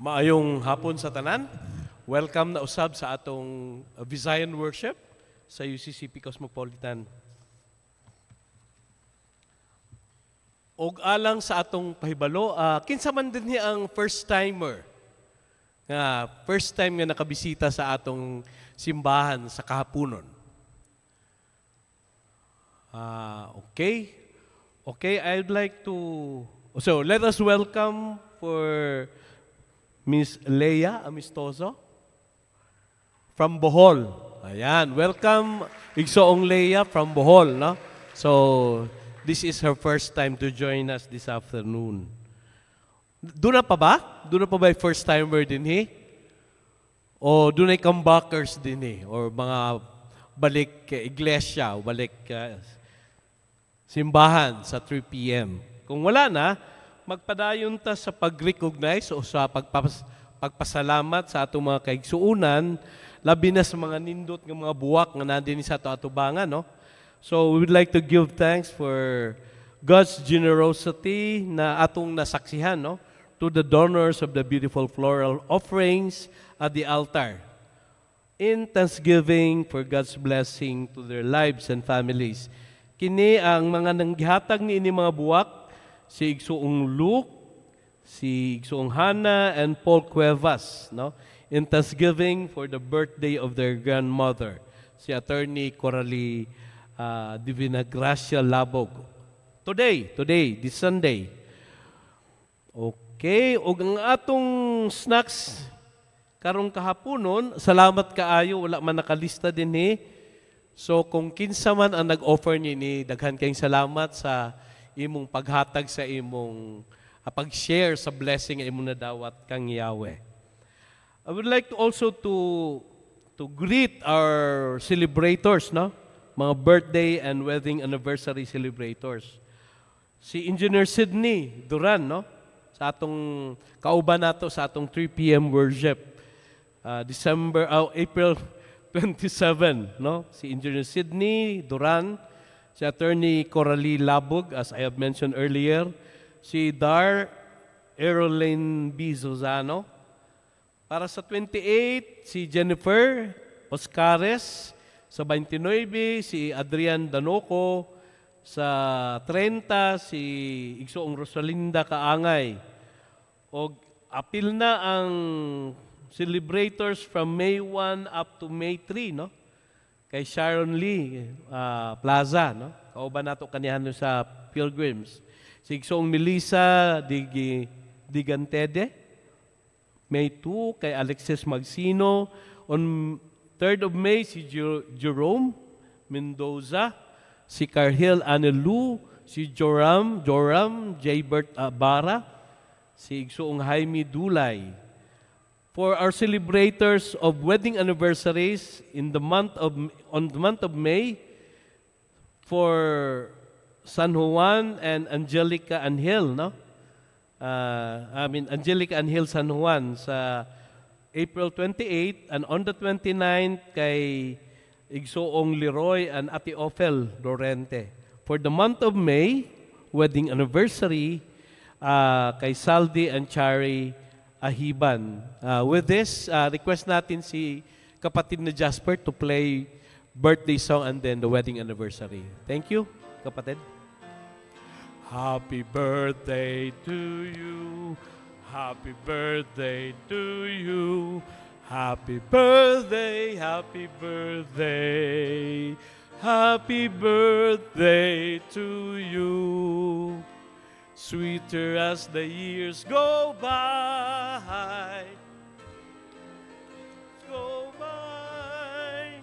Maayong hapon sa tanan. Welcome na usab sa atong Visayan worship sa UCCP Cosmopolitan. Og alang sa atong pahibalo, kinsa man dinhi ang first timer nga first time nga nakabisita sa atong simbahan sa kahaponon? Okay. Okay, I'd like to, so let us welcome for Miss Leia Amistoso from Bohol. Ayan, welcome, Igsoong Leia from Bohol, no? So, this is her first time to join us this afternoon. Doon na pa ba? Doon na pa ba yung first timer dinhi? O doon ay comebackers dinhi? Or mga balik iglesia o balik simbahan sa 3 p.m.? Kung wala na, magpadayon ta sa pag-recognize o sa pagpasalamat sa atong mga kaigsuonan, labi na sa mga nindot nga mga buwak nga nandini sa ato atubangan, no? So we would like to give thanks for God's generosity na atong nasaksihan, no? To the donors of the beautiful floral offerings at the altar, in thanksgiving for God's blessing to their lives and families. Kini ang mga nanggihatag ni ini mga buwak, si Igsuong Luke, si Igsuong Hannah, and Paul Cuevas, no? In thanksgiving for the birthday of their grandmother, si Attorney Coralie Divina Gracia Labog. Today, this Sunday. Okay, og ang atong snacks karong kahaponon, salamat kaayo, wala man nakalista dinhi. So kung kinsa man ang nag-offer ni, daghan kayong salamat sa imong paghatag, sa imong pag-share sa blessing nga imong nadawat kang Yahweh. I would like to also to greet our celebrators, no? Mga birthday and wedding anniversary celebrators. Si Engineer Sidney Duran, no? Sa atong kauban nato sa atong 3 p.m. worship. December, oh, April 27, no? Si Engineer Sidney Duran, si Attorney Coralie Labog, as I have mentioned earlier, si Dar Erolene B. Zozano. Para sa 28, si Jennifer Oscares. Sa 29, si Adrian Danoco. Sa 30, si Igsoong Rosalinda Kaangay. Og apil na ang celebrators from May 1 up to May 3, no? Kay Sharon Lee Plaza, no? Kauban nato kanihan sa Pilgrims. Si Igsoong Melissa Digantede, May 2, kay Alexis Magsino. On 3rd of May, si Jerome Mendoza, si Carhil Anelu, si Joram Jaybert Barra, si Igsoong Jaime Dulay. For our celebrators of wedding anniversaries on the month of May, for San Juan and Angelica Angel, no? I mean Angelica Angel San Juan sa April 28, and on the 29th kay Igsoong Leroy and Ate Ophel Dorente. For the month of May, wedding anniversary, kay Saldi and Chari Ahiban. With this, request natin si kapatid na Jasper to play birthday song and then the wedding anniversary. Thank you, kapatid. Happy birthday to you. Happy birthday to you. Happy birthday, happy birthday. Happy birthday to you. Sweeter as the years go by. Go by.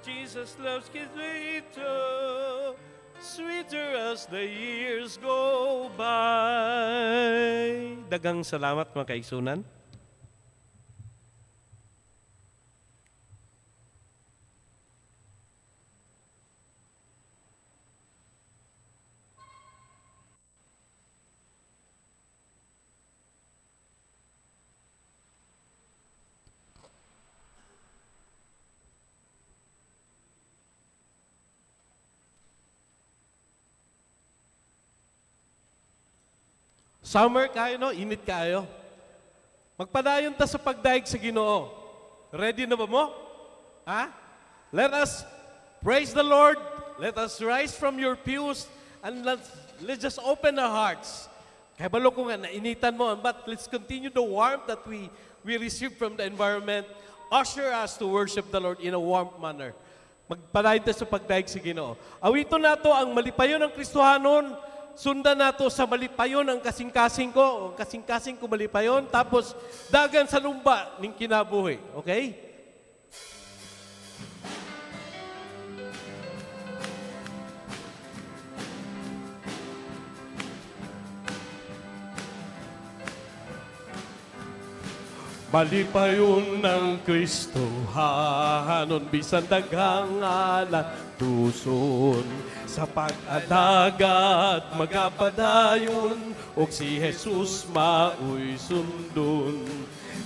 Jesus loves you sweeter, sweeter as the years go by. Daghang salamat, mga kaigsunan. Summer kayo, no? Init kayo. Magpadayon ta sa pagdayeg sa Ginoo. Ready na ba mo? Ha? Let us praise the Lord. Let us rise from your pews and let's just open our hearts. Kay balo ko nga nainitan mo, but let's continue the warmth that we receive from the environment. Usher us to worship the Lord in a warm manner. Magpadayon ta sa pagdayeg sa Ginoo. Awito nato ang malipayon ng Kristohanon. Sundan nato sa malipayon ang kasing-kasing ko. Ang kasing-kasing ko malipayon. Tapos dagan sa lumba ning kinabuhi. Okay? Malipayon ng Kristohanon, bisan daghang alatuson, sa pag-alagad magapadayon, og si Jesus maoy sundon.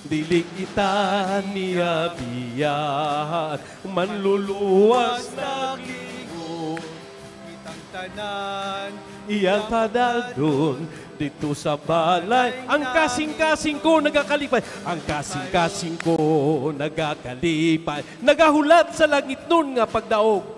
Dili kita niya biyahan, manluluwas na kigon. Kitang tanan, iyang padadon dito sa balay. Ang kasing-kasing ko nagakalipay. Ang kasing-kasing ko nagakalipay. Nagahulat sa langit nun nga pagdaog.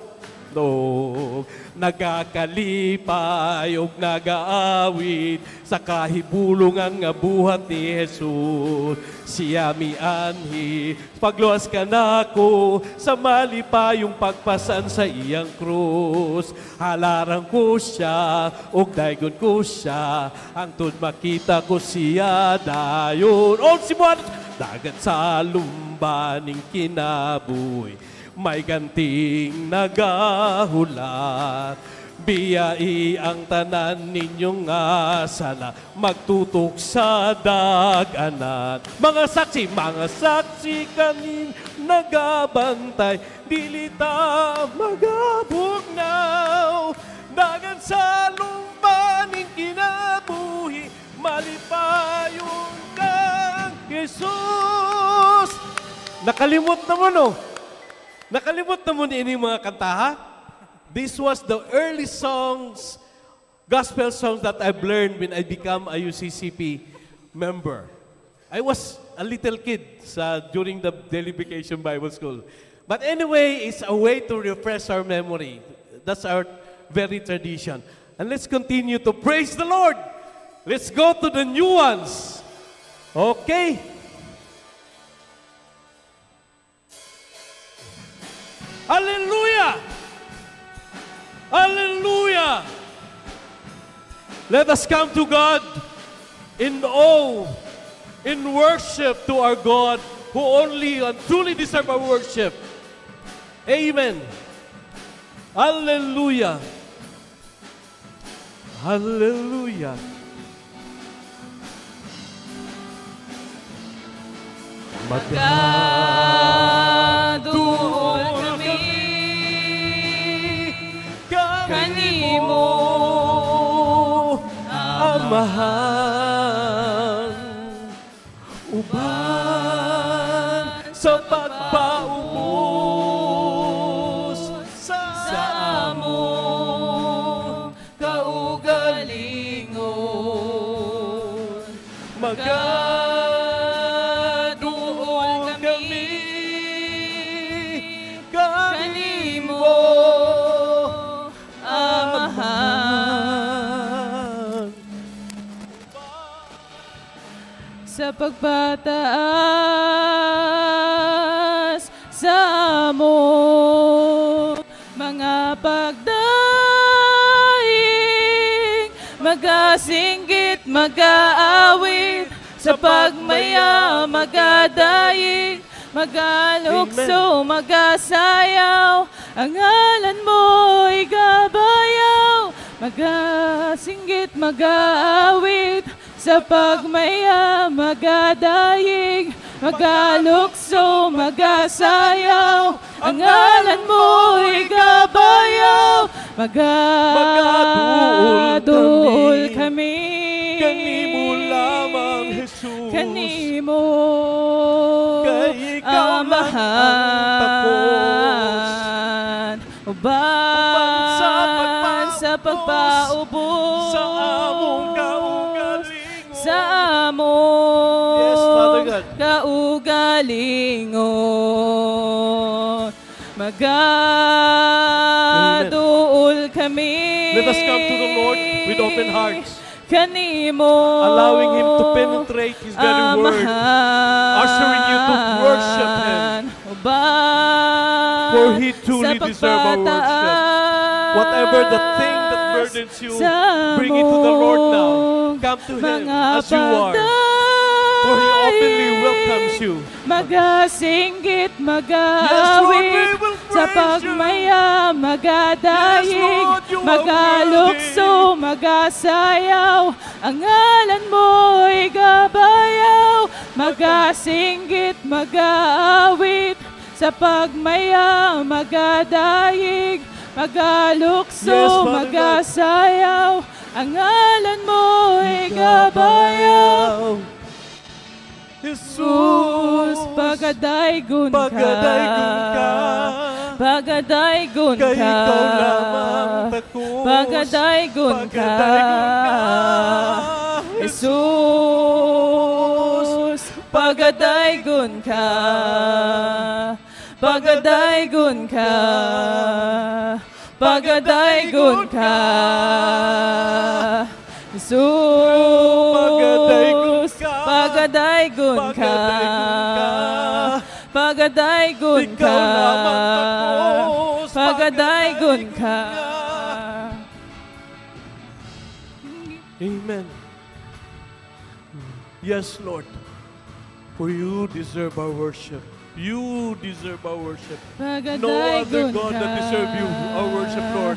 No, nagakalipay og nagaawit sa kahibulungan nga buhat ni Jesus. Siya mianhi, pagluwas ka nako sa malipayong pagpasan sa iyang krus. Halaran ko siya, og daygon ko siya, hangtod makita ko siya dayon. O si Buwan, dagat sa lumba ning kinabuhi, may ganting nagahulat. Biyai ang tanan ninyong nga sala, magtutok sa daganan. Mga saksi kanin nagabantay, dili ta magabugnaw. Dagan sa lumba ning kinabuhi, malipayon kang Jesus. Nakalimot na mo, no? Nakalimot na mo ni mga kantaha? This was the early songs, gospel songs that I've learned when I become a UCCP member. I was a little kid during the Daily Vacation Bible School. But anyway, it's a way to refresh our memory. That's our very tradition. And let's continue to praise the Lord. Let's go to the new ones. Okay. Hallelujah! Hallelujah! Let us come to God in awe, in worship to our God who only and truly deserve our worship. Amen. Hallelujah. Hallelujah. Magaduol kami kanimo, Amahan, uban sa pagpaubos sa among kaugalingon. Magaduol kami kanimo, Amahan, sa pagpataas sa among mga pagdaing, magasinggit, magaawit, sa pagmaya, magadaig, magalukso, magasayaw, ang ngalan mo'y gabayaw. Magasinggit, magaawit, sa pagmaya, magadaig, magalukso, magasayaw, ang ngalan mo'y gabayaw. Magaduol kami kanimo lamang, Jesus, kanimo, kay ikaw lang ang tapos, uban sa pagpaubos sa among kaugalingon. among Yes, Father God. Kaugalingon. Magaduol kami. Let us come to the Lord with open hearts, kanimo allowing Him to penetrate His very word, ushering you to worship Him. Uban For He truly sa deserves our worship. pagpataas Whatever the thing that burdens you, sa bring it to the Lord now. among Come to Him mga as you are, for He openly welcomes you. Magasinggit, Yes, Lord, magaawit, we will sa praise you. pagmaya, magadayig, Yes, Lord, you are magalukso, magasayaw, ang ngalan mo'y gabayaw. Magasinggit, magaawit, sa pagmaya, magadayig, magalukso, Yes, Father God. Magasayaw, ang ngalan mo'y gabayaw. Jesus, Jesus, pagadaygon ka. Pagadaygon ka. Pagadaygon ka. Kay ikaw lamang takos. Pagadaygon ka. Pagadaygon ka. Jesus, pagadaygon ka. Pagadaygon ka. Pagadaygon ka. Jesus, Pagadaygon ka. Pagadaygon ka. Pagadaygon ka. Pagadaygon ka. Ikaw lamang takos. Pagadaygon ka. Amen. Yes, Lord. For you deserve our worship. You deserve our worship. No other Pagadaygon God ka. That deserve you, our worship, Lord.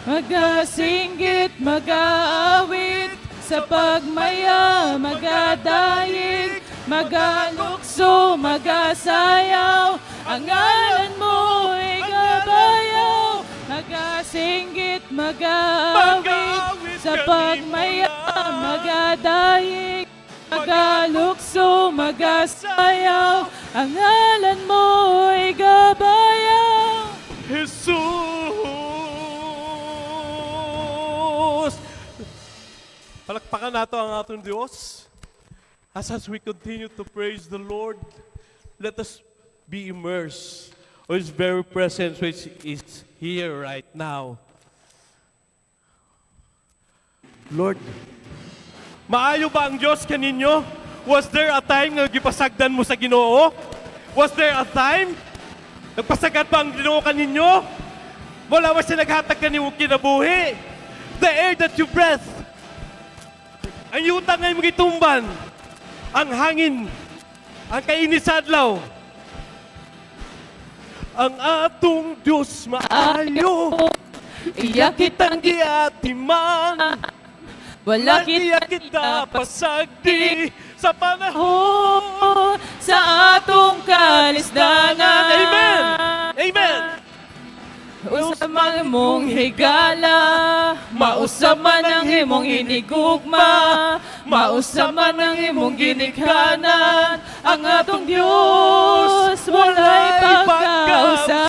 Magasinggit, magaawit, sa pagmaya, magadayig, magalukso, magasayaw, ang ngalan mo'y gabayaw. Magasinggit, magaawit, Mag-aawit sa kanimo pagmaya, na. Magadayig, magalukso, magasayaw, ang ngalan mo'y gabayaw. Jesus! Palakpakan nato ang atong Diyos. As we continue to praise the Lord, let us be immersed of His very presence, which is here right now. Lord, maayo ba ang Diyos kaninyo? Was there a time nga gipasagdan mo sa Ginoo? Was there a time? Nagpasagad ba ang Ginoo kaninyo? Wala ba siya naghatag kanimo kinabuhi? The air that you breathe. Ang yuta nga imong gitumban. Ang hangin. Ang kainit sa adlaw. Ang atong Diyos maayo. Iya kitang Giatiman. Wala Iya kita kita pasagdi sa panahon. Sa atong kalisdanan. Amen! Amen! Usa man imong higala, mausa man ang imong hinigugma, mausa man ang imong ginikanan, ang atong Diyos walay pagkausa.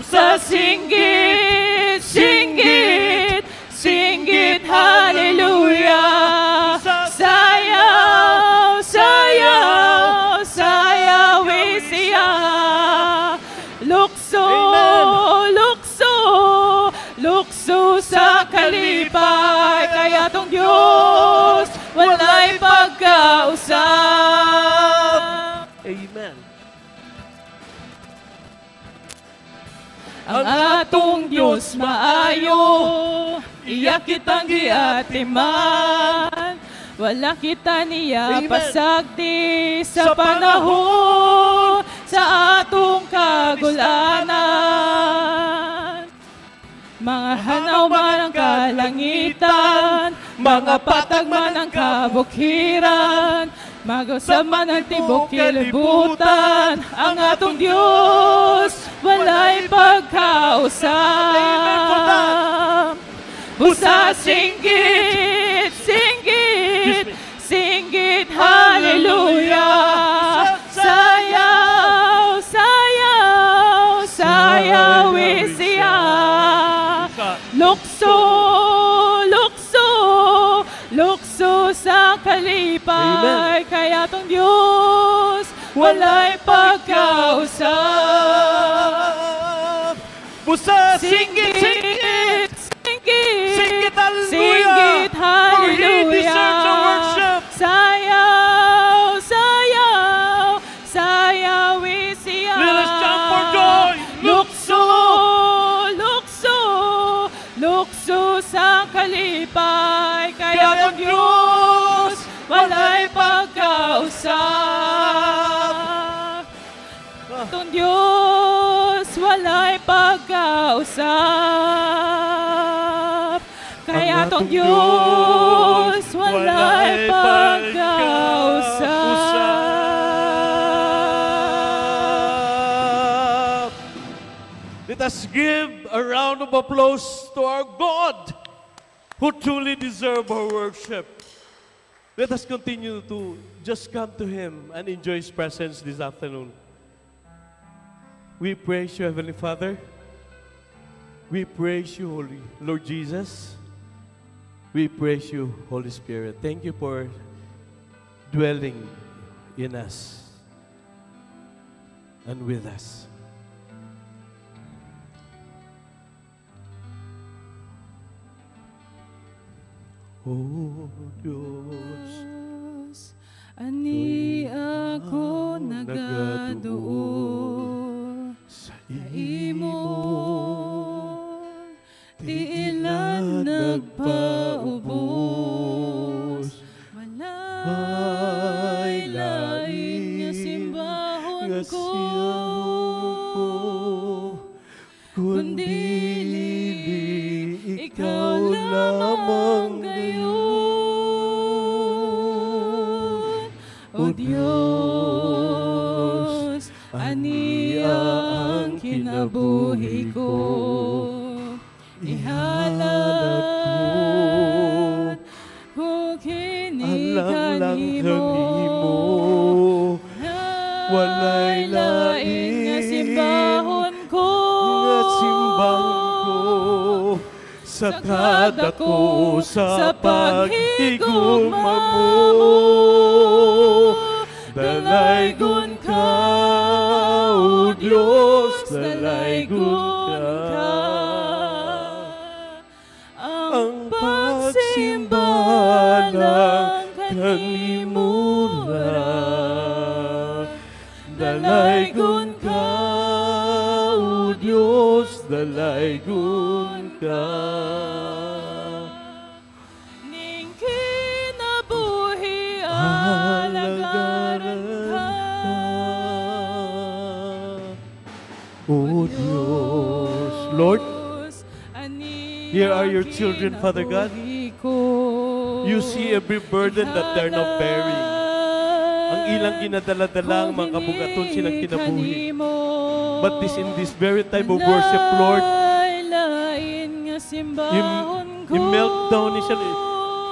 Sa singgit, singgit, singgit, hallelujah. Sayaw, sayaw, sayaw siya. Lukso, Amen. Lukso, lukso sa kalipay. Kay atong Diyos walay pagkausa. Amen. Ang atong Diyos maayo, iya kitang giatiman. Wala kita niya Amen. pasagdi sa Sa panahon sa atong kagulanan. Mga hanaw man ang kalangitan, mga patag man ang kabukiran, mag-usab man ang tibok kalibutan, ang atong Diyos walay pagkausa. Amen for that. Busa singgit, singgit, Excuse me. Singgit, hallelujah. Sayaw, sayaw, sayaw siya. Lukso, lukso, lukso. Amen. Kay atong Dios, walay pagkausap. Busa, singgit, singgit! Singgit, Singgit, hallelujah! singgit, For He hallelujah. deserves our worship. Sayaw, sayaw, sayawi siya. Let us jump for joy. Lukso, lukso, lukso sa kalipay. Kay atong Diyos, walay pagkausap. Atong Diyos, walay pagkausap. Kay atong Diyos, walay pagkausap. Let us give a round of applause to our God, who truly deserves our worship. Let us continue to just come to Him and enjoy His presence this afternoon. We praise you, Heavenly Father. We praise you, Holy Lord Jesus. We praise you, Holy Spirit. Thank you for dwelling in us and with us. Oh Diyos, Ani ako nagaduol sa imo, tiilan nagpaubos, walay lain nga simbahon nga ko, ko, kundi ikaw ikaw lamang lamang gayon. O Diyos, ani ang kinabuhi ko, ihalad ko kini Alang lang kanimo. kanimo, walay lain nga lain simbahon ko, nga simbang ko sa kadako sa paghigugma mo. Dalaygon ka, O Diyos, dalaygon ka. Ang pagsimba lang lang kanimo kanimo ra. ra. Dalaygon ka, O Diyos, dalaygon ka. Ning kinabuhi alagaran ka. O Diyos, Lord, Ani here are ang your children, Father God. kinabuhi ko. You see every burden that they're now bearing. Ang ilang ginadala-dala ang mga kabugaton silang kinabuhi. But this in this very time of worship, Lord, i-melt down ni siya,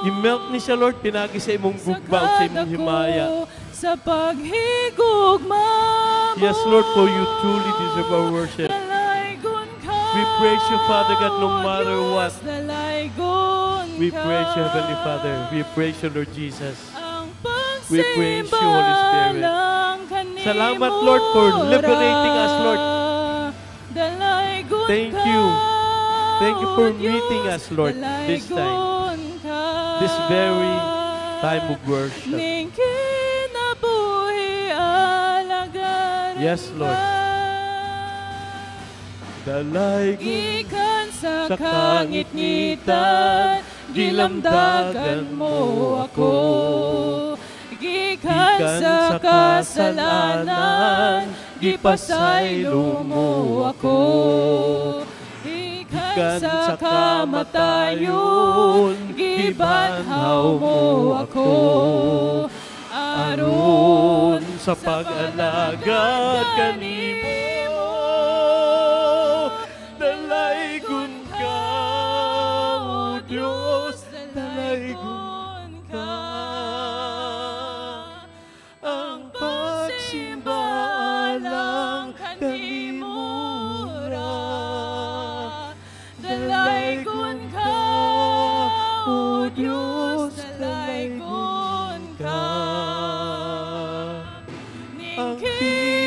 i-melt ni siya, Lord, pinagi sa imong gugma ug sa imong himaya. Sa paghigugma mo. Yes, Lord, for you truly deserve our worship. Dalaygon ka, We praise you, Father God, no matter Diyos, what. Dalaygon We ka. praise you, Heavenly Father. We praise you, Lord Jesus. Ang We praise you, Holy Spirit. pagsimba lang kanimo Salamat, Lord, for liberating us, Lord. Dalaygon Thank ka, you. Thank you for O Diyos, meeting us, Lord, this time. dalaygon ka. This very time of worship. Ning kinabuhi alagaran Yes, Lord. ka. Dalaygon Gikan sa sa kangitngitan, gilamdagan mo ako. Gikan Gikan sa sa kasalanan, kasalanan, gipasaylo mo ako. Gikan Gikan sa sa kamatayon, kamatayon, gibanhaw mo ako. Aron sa pag-alagad kanimo, dalaygon ka, O Diyos, dalaygon ka. Ang pagsimba lang kanimo ra. Dalaygon ka, O Diyos, dalaygon ka.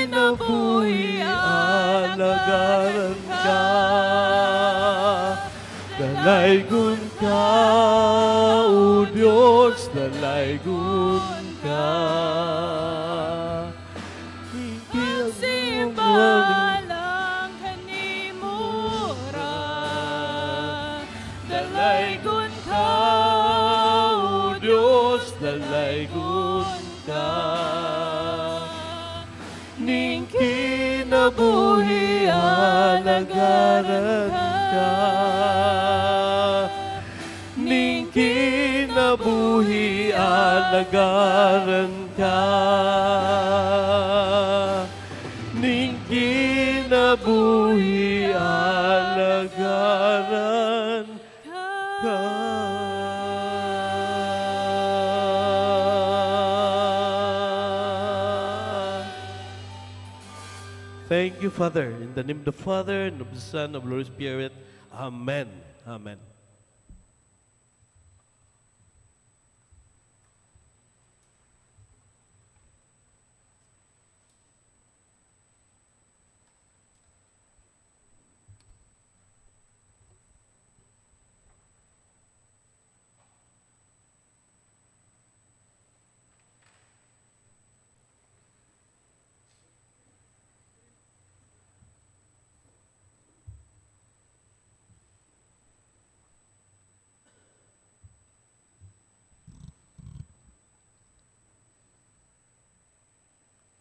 kinabuhi alagaran ka. Dalaygon ka, O Diyos, dalaygon ka. Pagsimba lang kanimo ra. Dalaygon ka, O Diyos, dalaygon ka. Ning kinabuhi alagaran ka. Ning kinabuhi alagaran ka. Ning kinabuhi alagaran ka. Thank you, Father. In the name of the Father, and of the Son, and of the Holy Spirit. Amen. Amen.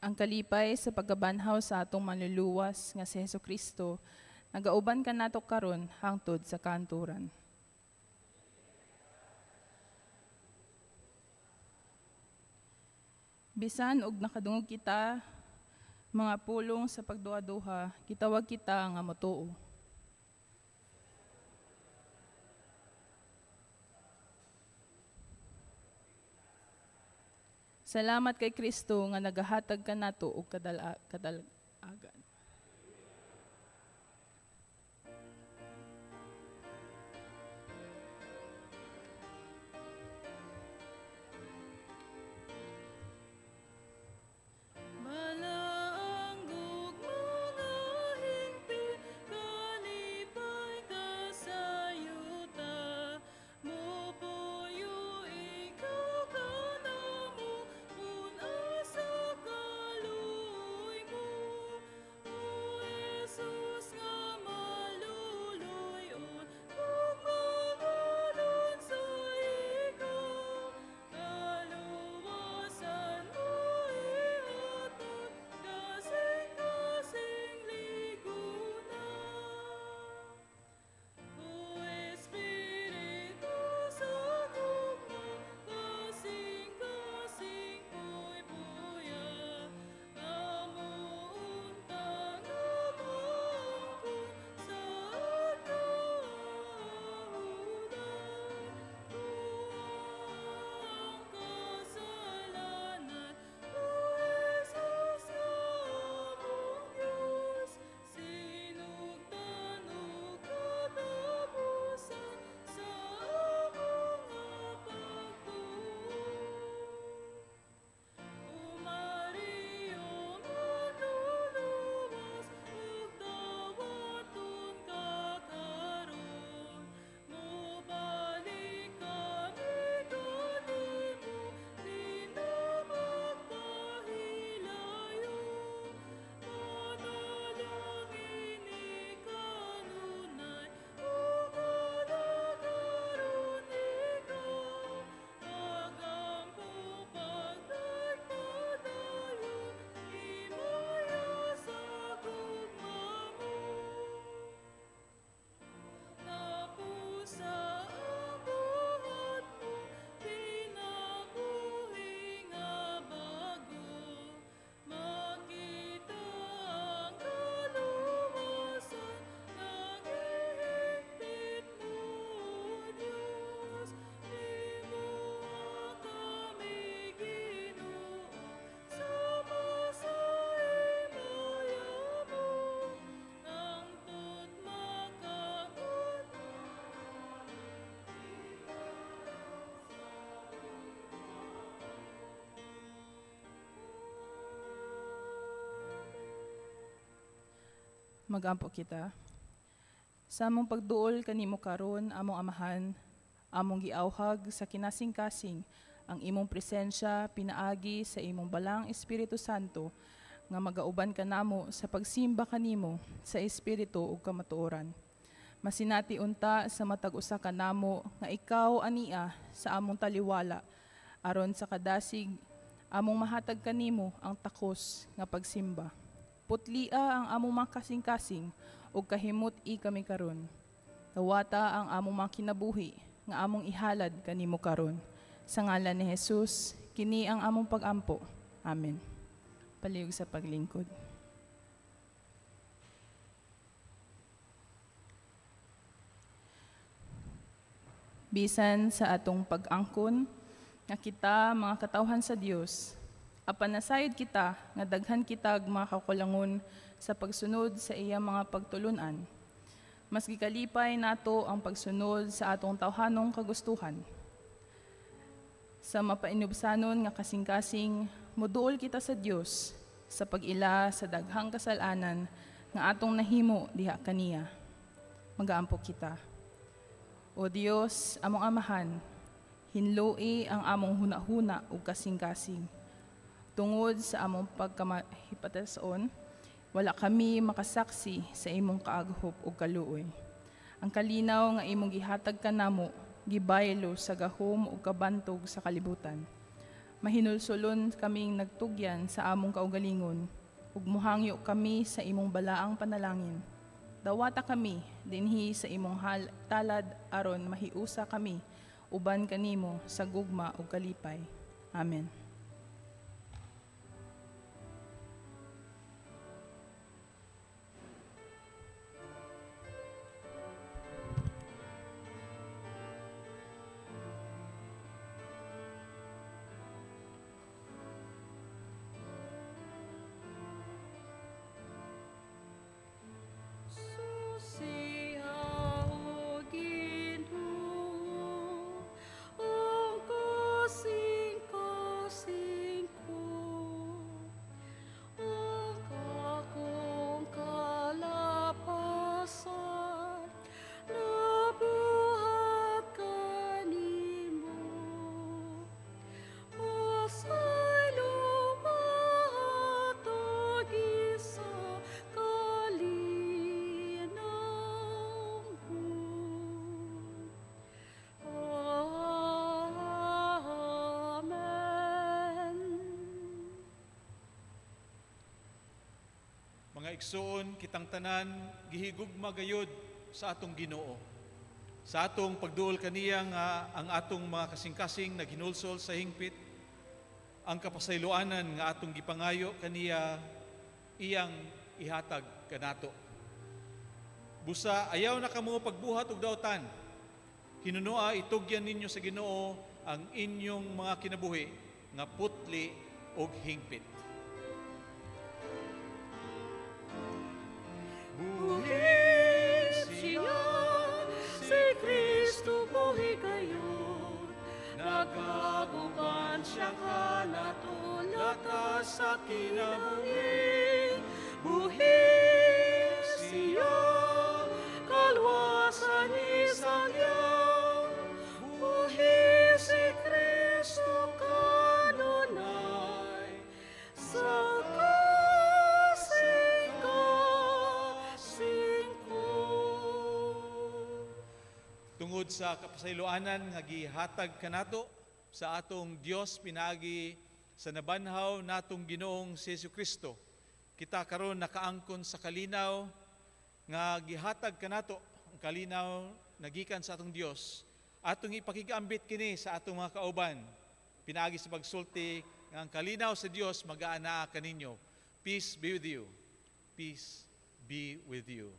Ang kalipay sa pagkabanhaw sa atong manluluwas nga si Hesus Kristo, nagauban kanato karon hangtod sa kanturan. Bisan og nakadungog kita mga pulong sa pagduha-duha, gitawag kita nga motuo. Salamat kay Kristo nga nagahatag kanato og kadalagan. Balaang gugma nga hingpit, kalipay kasayuta, mupuyo ikaw kanamo, kun asa kaluoy mo. Magampo kita. Sa among pagduol kanimo karon, among Amahan, among giawhag sa kinasing-kasing ang imong presensya pinaagi sa imong balang Espiritu Santo nga magauban kanamo sa pagsimba kanimo sa espiritu ug kamatuoran. Masinati unta sa matag usa kanamo nga ikaw ania sa among taliwala aron sa kadasig among mahatag kanimo ang takos nga pagsimba. Putlia ang among mga kasing-kasing ug kahimut-i kami karon. Dawata ang among mga kinabuhi nga among ihalad kanimo karon. Sa ngalan ni Jesus, kini ang among pagampo. Amen. Palihog sa paglingkod. Bisan sa atong pag-angkon nga kita mga katawhan sa Dios, apan nasayod kita nga daghan kitag mga kakulangon sa pagsunod sa iyang mga pagtulunan. Mas gikalipay nato ang pagsunod sa atong tawhanong kagustuhan. Sa mapainubsanon nga kasing-kasing, moduol kita sa Dios sa pag-ila sa daghang kasalanan nga atong nahimo diha kaniya. Magaampo kita. O Dios, among Amahan, hinloi ang among hunahuna ug kasing-kasing. Tungod sa among pagkamahipatason, wala kami makasaksi sa imong kaaghop ug kaluoy. Ang kalinaw nga imong gihatag kanamo, gibaylo sa gahom ug kabantog sa kalibutan. Mahinulsolon kaming nagtugyan sa among kaugalingon, ug muhangyo kami sa imong balaang panalangin. Dawata kami dinhi sa imong talad aron mahiusa kami uban kanimo sa gugma ug kalipay. Amen. Mga igsoon, kitang tanan gihigugma gayud sa atong Ginoo. Sa atong pagduol kaniya nga ang atong mga kasing-kasing naghinulsol sa hingpit, ang kapasayloanan nga atong gipangayo kaniya iyang ihatag kanato. Busa ayaw na kamo pagbuhat og daotan. Hinunoa itugyan ninyo sa Ginoo ang inyong mga kinabuhi nga putli og hingpit. Buhi siya, si Kristo buhi kayo. Nagaguban siya kanato, lakas sa kinabuhi. Buhi siya, kalwasan isang niya. Buhi si Kristo kanunay sa kasing-kasing ko. Tungod sa kapasayloanan nga gihatag kanato sa atong Dios pinaagi sa nabanhaw natong Ginoong si Jesu Kristo, kita karon nakaangkon sa kalinaw nga gihatag kanato, ang kalinaw nagikan sa atong Dios. Atong ipakigambit kini sa atong mga kauban pinaagi sa pagsulti nga ang kalinaw sa Dios magaanaa kaninyo. Peace be with you. Peace be with you.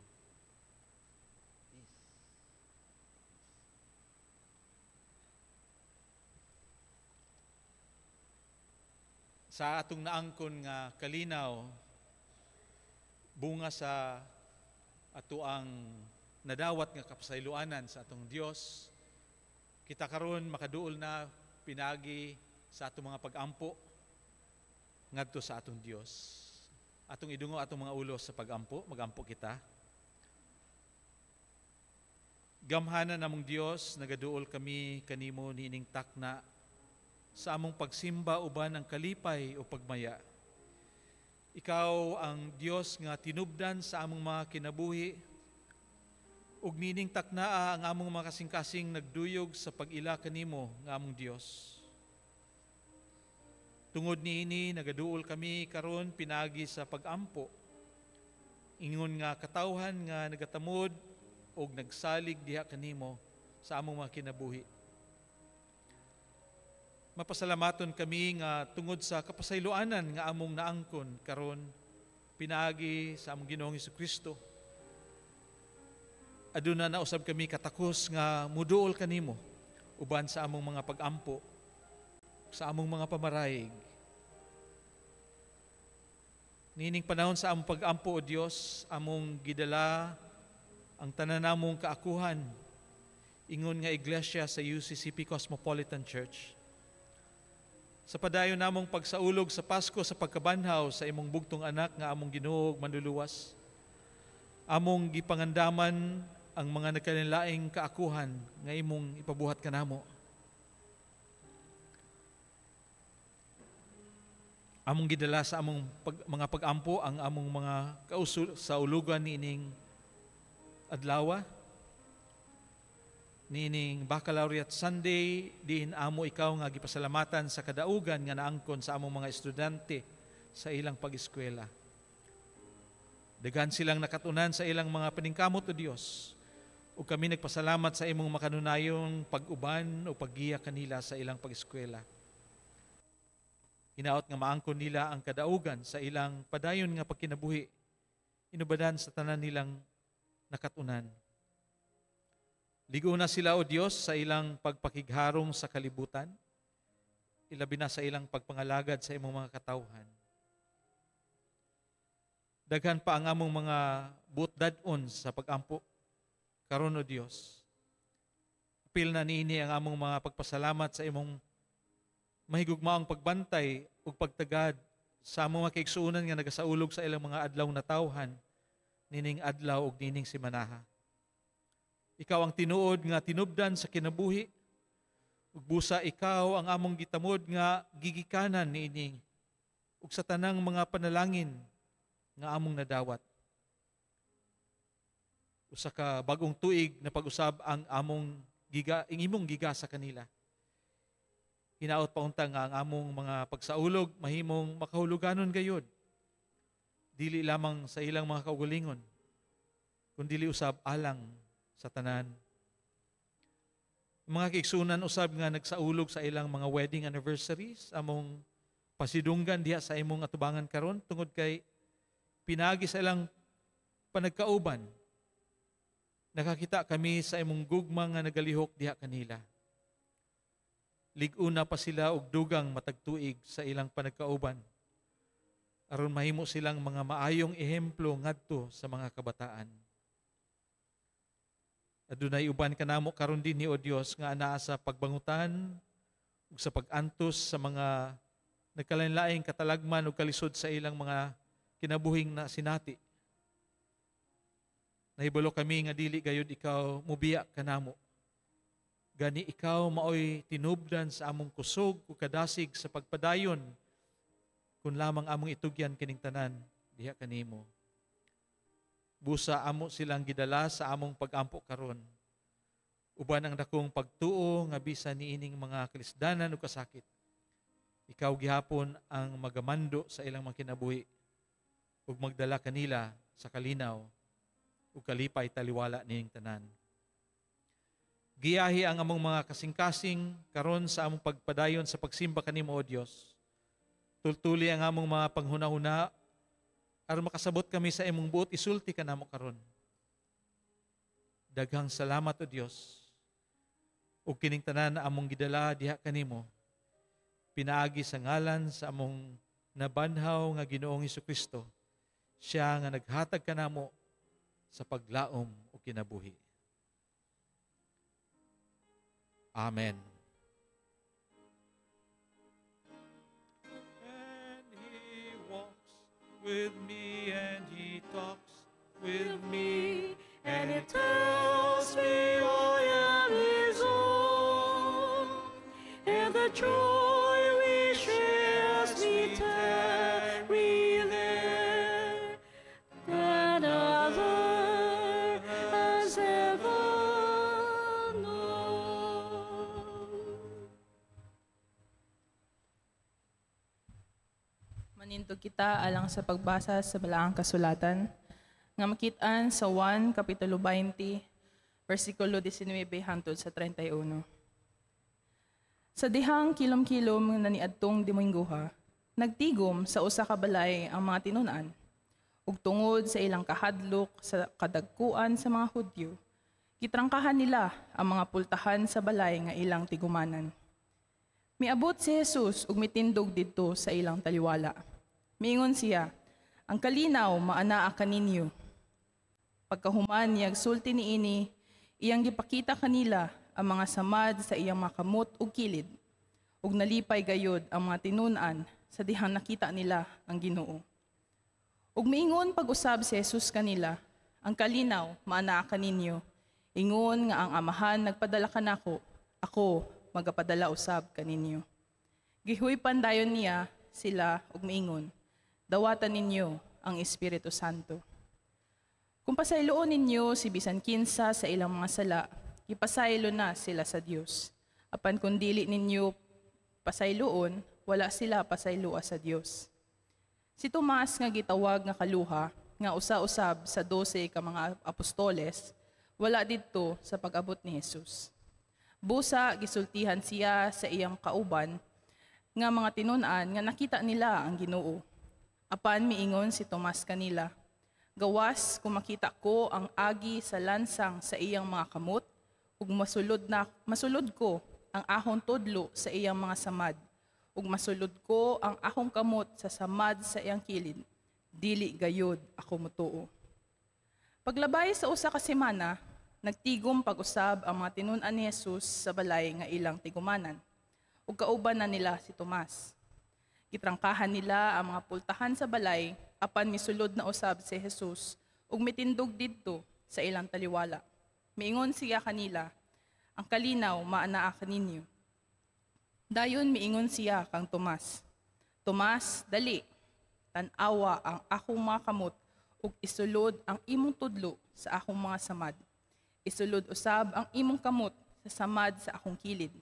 Sa atong naangkon nga kalinaw, bunga sa ato ang nadawat nga kapasayloanan sa atong Dios, kita karon makaduol na pinagi sa atong mga pagampo ngadto sa atong Dios. Atong idungo atong mga ulo sa pagampo, magampo kita. Gamhanan namong Dios, nagaduol kami kanimo niining takna sa among pagsimba uban ang kalipay o pagmaya. Ikaw ang Dios nga tinubdan sa among mga kinabuhi, ug niining taknaa ang among mga kasing-kasing nagduyog sa pag-ila kanimo nga among Dios. Tungod niini, nagaduol kami karon pinaagi sa pagampo. Ingon nga katawhan nga nagatamod og nagsalig diha kanimo sa among mga kinabuhi. Mapasalamaton kami nga tungod sa kapasayloanan nga among naangkon karon pinaagi sa among Ginoong Kristo. Aduna na usab kami katakos nga muduol kanimo uban sa among mga pagampo, sa among mga pamarayig. Niining panahon sa among pagampo, O Dios, among gidala ang tanan namong kaakuhan ingon nga iglesia sa UCCP Cosmopolitan Church. Sa padayon namong pagsaulog sa Pasko sa pagkabanhaw sa imong bugtong anak nga among Ginoo ug Manluluwas, among gipangandaman ang mga nagkalainlaing kaakuhan nga imong ipabuhat kanamo. Among gidala sa among mga pagampo ang among mga kausul sa ulugan niining adlaw, niining Baccalaureate Sunday, diin amo ikaw nga gipasalamatan sa kadaugan nga naangkon sa among mga estudyante sa ilang pag-eskwela. Daghan silang nakatunan sa ilang mga paningkamot, O Dios, ug kami nagpasalamat sa imong makanunayong pag-uban o paggiya kanila sa ilang pag-eskwela. Hinaot nga maangkon nila ang kadaugan sa ilang padayon nga pagkinabuhi, inubadan sa tanan nilang nakatunan. Ligo na sila, O Dios, sa ilang pagpakigharong sa kalibutan, ilabi na sa ilang pagpangalagad sa imong mga katawhan. Daghan pa ang among mga buot dad-on sa pagampo karon, O Dios. Apil na niini ang among mga pagpasalamat sa imong mahigugmaong pagbantay ug pagtagad sa among mga kaigsuonan nga nagasaulog sa ilang mga adlaw na tawhan nining adlaw ug nining simanaha. Ikaw ang tinuod nga tinubdan sa kinabuhi, ug busa ikaw ang among gitamod nga gigikanan niini ug sa tanang mga panalangin nga among nadawat. Usa ka bag-ong tuig na pag-usab ang among giga, ang imong giga sa kanila. Hinaot pa unta nga ang among mga pagsaulog mahimong makahuluganon gayod, dili lamang sa ilang mga kaugalingon, kundili usab alang sa tanan. Mga kaigsunan usab nga nagsaulog sa ilang mga wedding anniversaries, among pasidunggan diha sa imong atubangan karon tungod kay pinagi sa ilang panagkauban. Nakakita kami sa imong gugma nga nagalihok diha kanila. Lig-una pa sila og dugang matag tuig sa ilang panagkauban, aron mahimo silang mga maayong ehemplo ngadto sa mga kabataan. Adunay uban kanamo karon dinhi, O Dios, nga anaa sa pagbangutan ug sa pag-antos sa mga nagkalain-laing katalagman ug kalisod sa ilang mga kinabuhing na sinati. Nahibalo kami nga dili gayud ikaw mubiya kanamo. Gani ikaw maoy tinubdan sa among kusog ug kadasig sa pagpadayon kun lamang among itugyan kining tanan diha kanimo. Busa amo silang gidala sa among pagampo karon. Uban ang dakong pagtuo nga bisan niining mga kalisdanan ug kasakit, ikaw gihapon ang magamando sa ilang mga kinabuhi ug magdala kanila sa kalinaw ug kalipay taliwala nining tanan. Giyahi ang among mga kasing-kasing karon sa among pagpadayon sa pagsimba kanimo, O Dios. Tultuli ang among mga panghunahuna aron makasabot kami sa imong buot isulti kanamo karon. Daghang salamat, O Dios, ug kining tanan na among gidala diha kanimo pinaagi sa ngalan sa among nabanhaw nga Ginoong Hesukristo, siya nga naghatag kanamo sa paglaom ug kinabuhi. Amen. And he walks with me, and he talks with me, and he tells me I am his own, and the joy we share as we tarry there, that other has ever known. Manindog kita alang sa pagbasa sa Balaang Kasulatan nga makit-an sa 1 Kapitulo 20, versikulo 19 hangtod sa 31. Sa dihang kilom-kilom nga niadtong Dominggoha, nagtigom sa usa ka balay ang mga tinun-an, ug tungod sa ilang kahadlok sa kadagkuan sa mga Hudyo, gitrangkahan nila ang mga pultahan sa balay nga ilang tigumanan. Miabot si Jesus ug mitindog didto sa ilang taliwala. Miingon siya, "Ang kalinaw maanaa kaninyo." Pagkahuman niyag sulti niini, iyang gipakita kanila ang mga samad sa iyang mga kamot ug kilid. Ug nalipay gayod ang mga tinun-an sa dihang nakita nila ang Ginoo. Ug miingon pag-usab si Jesus kanila, "Ang kalinaw maanaa kaninyo. Ingon nga ang Amahan nagpadala kanako, ako magapadala usab kaninyo." Gihuypan dayon niya sila ug miingon, "Dawatan ninyo ang Espiritu Santo. Kung pasayloon ninyo si bisan kinsa sa ilang mga sala, ipasaylo na sila sa Dios. Apan kung dili ninyo pasayloon, wala sila pasayloa sa Dios." Si Tomas nga gitawag nga Kaluha, nga usa-usab sa 12 ka mga apostoles, wala didto sa pag-abot ni Jesus. Busa gisultihan siya sa iyang kauban nga mga tinun-an nga nakita nila ang Ginoo. Apan miingon si Tomas kanila, "Gawas kung makita ko ang agi sa lansang sa iyang mga kamot, ug masulod ko ang akong tudlo sa iyang mga samad, ug masulod ko ang akong kamot sa samad sa iyang kilid, dili gayod ako motuo." Paglabay sa usa ka semana, nagtigom pag-usab ang mga tinun-an ni Jesus sa balay nga ilang tigumanan, ug kauban na nila si Tomas. Gitrangkahan nila ang mga pultahan sa balay, apan misulod na usab si Jesus ug mitindog didto sa ilang taliwala. Miingon siya kanila, "Ang kalinaw maanaa kaninyo." Dayon miingon siya kang Tomas, "Tomas, dali, tan-awa ang akong mga kamot ug isulod ang imong tudlo sa akong mga samad. Isulod usab ang imong kamot sa samad sa akong kilid.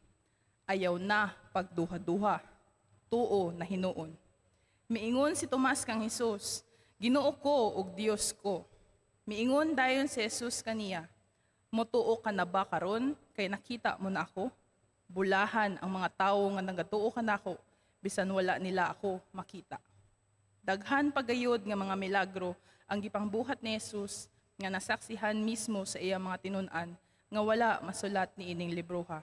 Ayaw na pagduha-duha, tuo na hinuon." Miingon si Tomas kang Jesus, "Ginoo ko ug Dios ko." Miingon dayon si Jesus kaniya, "Motuo ka na ba karon kay nakita mo na ako? Bulahan ang mga tawo nga nagatuo kanako bisan wala nila ako makita." Daghan pagayod nga mga milagro ang gipangbuhat ni Jesus nga nasaksihan mismo sa iyang mga tinun-an nga wala masulat niining libroha.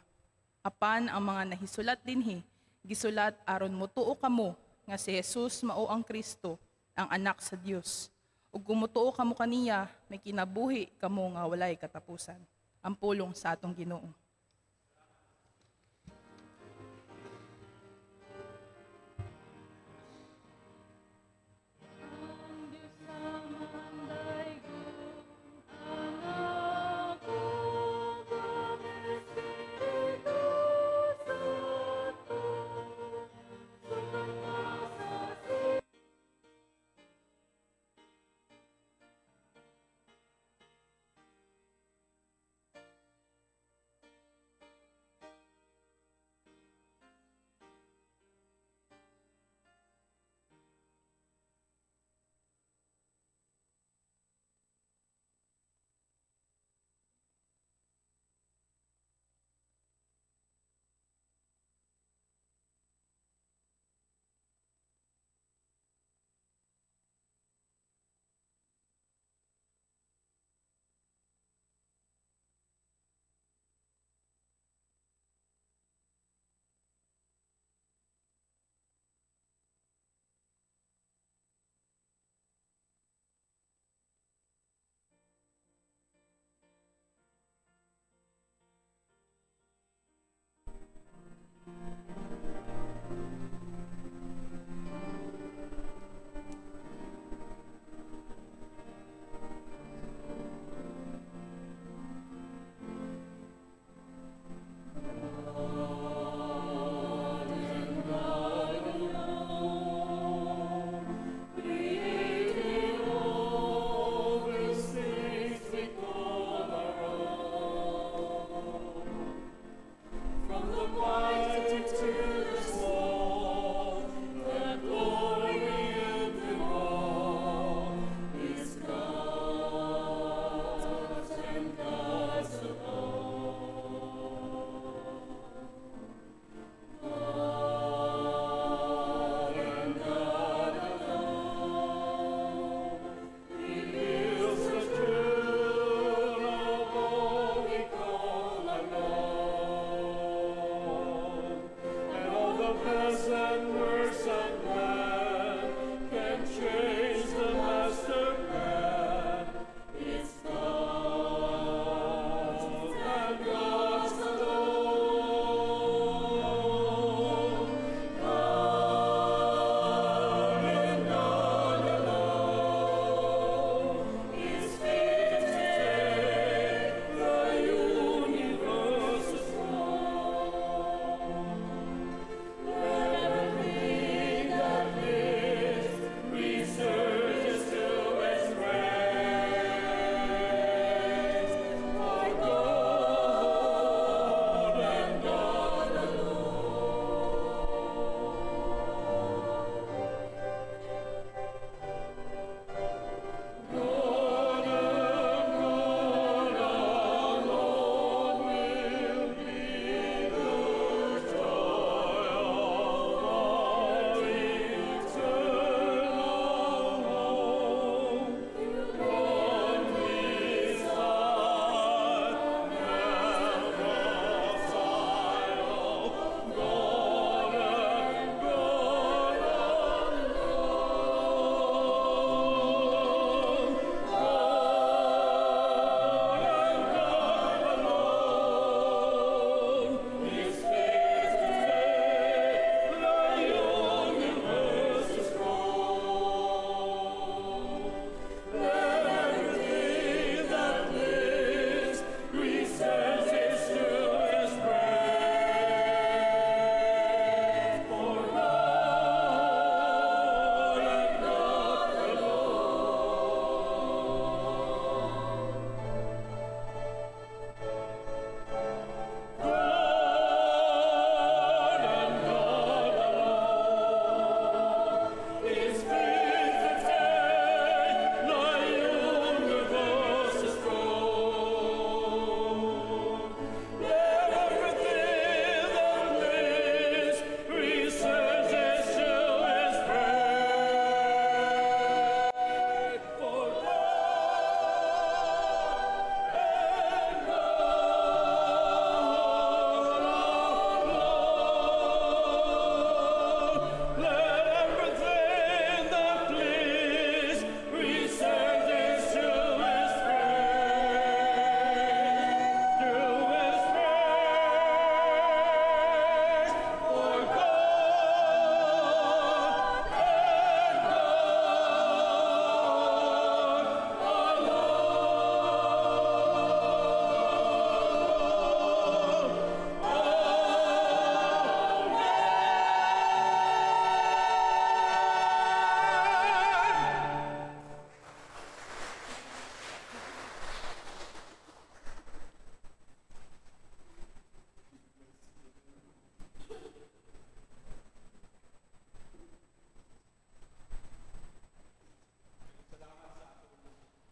Apan ang mga nahisulat dinhi, gisulat aron motuo kamo nga si Jesus mao ang Kristo, ang anak sa Dios. Ug kung motuo kamo kaniya, may kinabuhi kamo nga walay katapusan. Ang pulong sa atong Ginoo.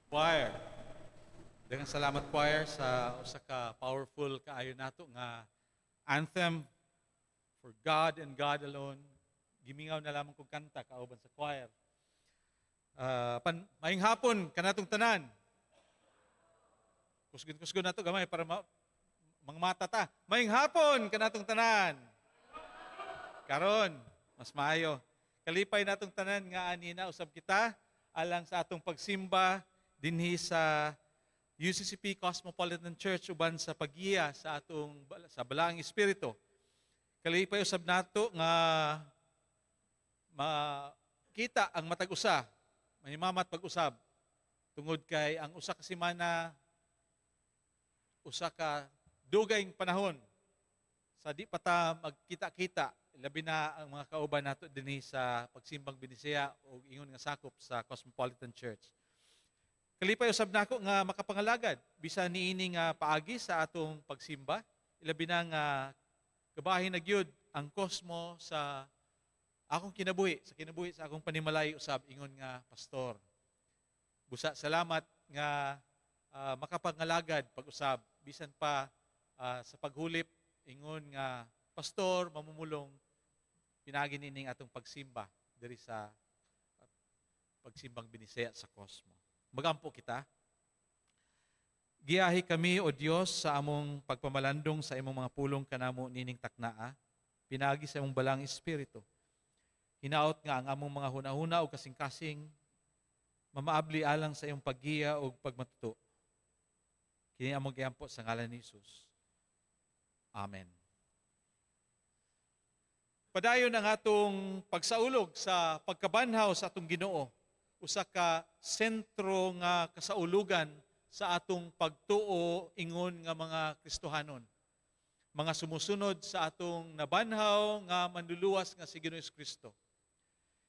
Choir. Daghang salamat, choir, sa usa ka powerful kaayo nato nga anthem for God and God alone. Gimingaw na lamang kog kanta kauban sa choir. Maayong hapon kanatong tanan. Kusgon-kusgon nato gamay para mga mata ta. Maayong hapon kanatong tanan. Karon, mas maayo. Kalipay natong tanan nga anina usab kita alang sa atong pagsimba dinhi sa UCCP Cosmopolitan Church uban sa paggiya sa atong sa Balaang Espiritu. Kalipay usab nato nga makita ang matag usa, mahimamat pag-usab tungod kay ang usa ka semana, usa ka dugayng panahon sa di pa ta magkita-kita, labi na ang mga kauban nato dinhi sa pagsimbang Binisaya o ingon nga sakop sa Cosmopolitan Church. Kalipay usab nako nga makapangalagad bisan niini nga paagi sa atong pagsimba, ilabi na nga kabahin na gyud ang Cosmo sa akong kinabuhi, sa kinabuhi sa akong panimalay usab ingon nga pastor. Busa salamat nga makapangalagad pag-usab bisan pa sa paghulip ingon nga pastor mamumulong pinaagi nining atong pagsimba diri sa pagsimbang Binisaya sa Cosmo. Magampo kita. Giyahi kami, O Dios, sa among pagpamalandong sa imong mga pulong kanamo nining taknaa, pinaagi sa imong Balaang Espiritu. Hinaot nga ang among mga hunahuna o kasing-kasing mamaabli alang sa imong paggiya o pagmatuto. Kini among giampo sa ngalan ni Jesus. Amen. Padayon ang atong pagsaulog sa pagkabanhaw sa atong Ginoo, usa ka sentro nga kasaulugan sa atong pagtuo ingon nga mga Kristohanon. Mga sumusunod sa atong nabanhaw nga manluluwas nga si Ginoong Kristo.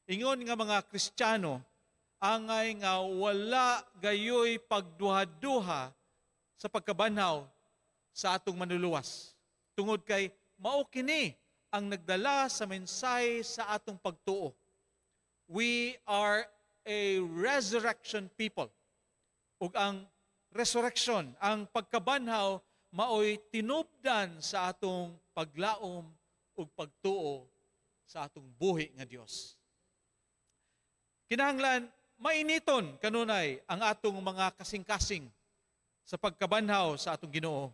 Ingon nga mga Kristiyano, angay nga wala gayoy pagduha-duha sa pagkabanhaw sa atong manluluwas. Tungod kay mao kini ang nagdala sa mensahe sa atong pagtuo. We are a resurrection people. Ug ang resurrection, ang pagkabanhaw, maoy tinubdan sa atong paglaom ug pagtuo sa atong buhi nga Dios. Kinahanglan mainiton kanunay ang atong mga kasing-kasing sa pagkabanhaw sa atong Ginoo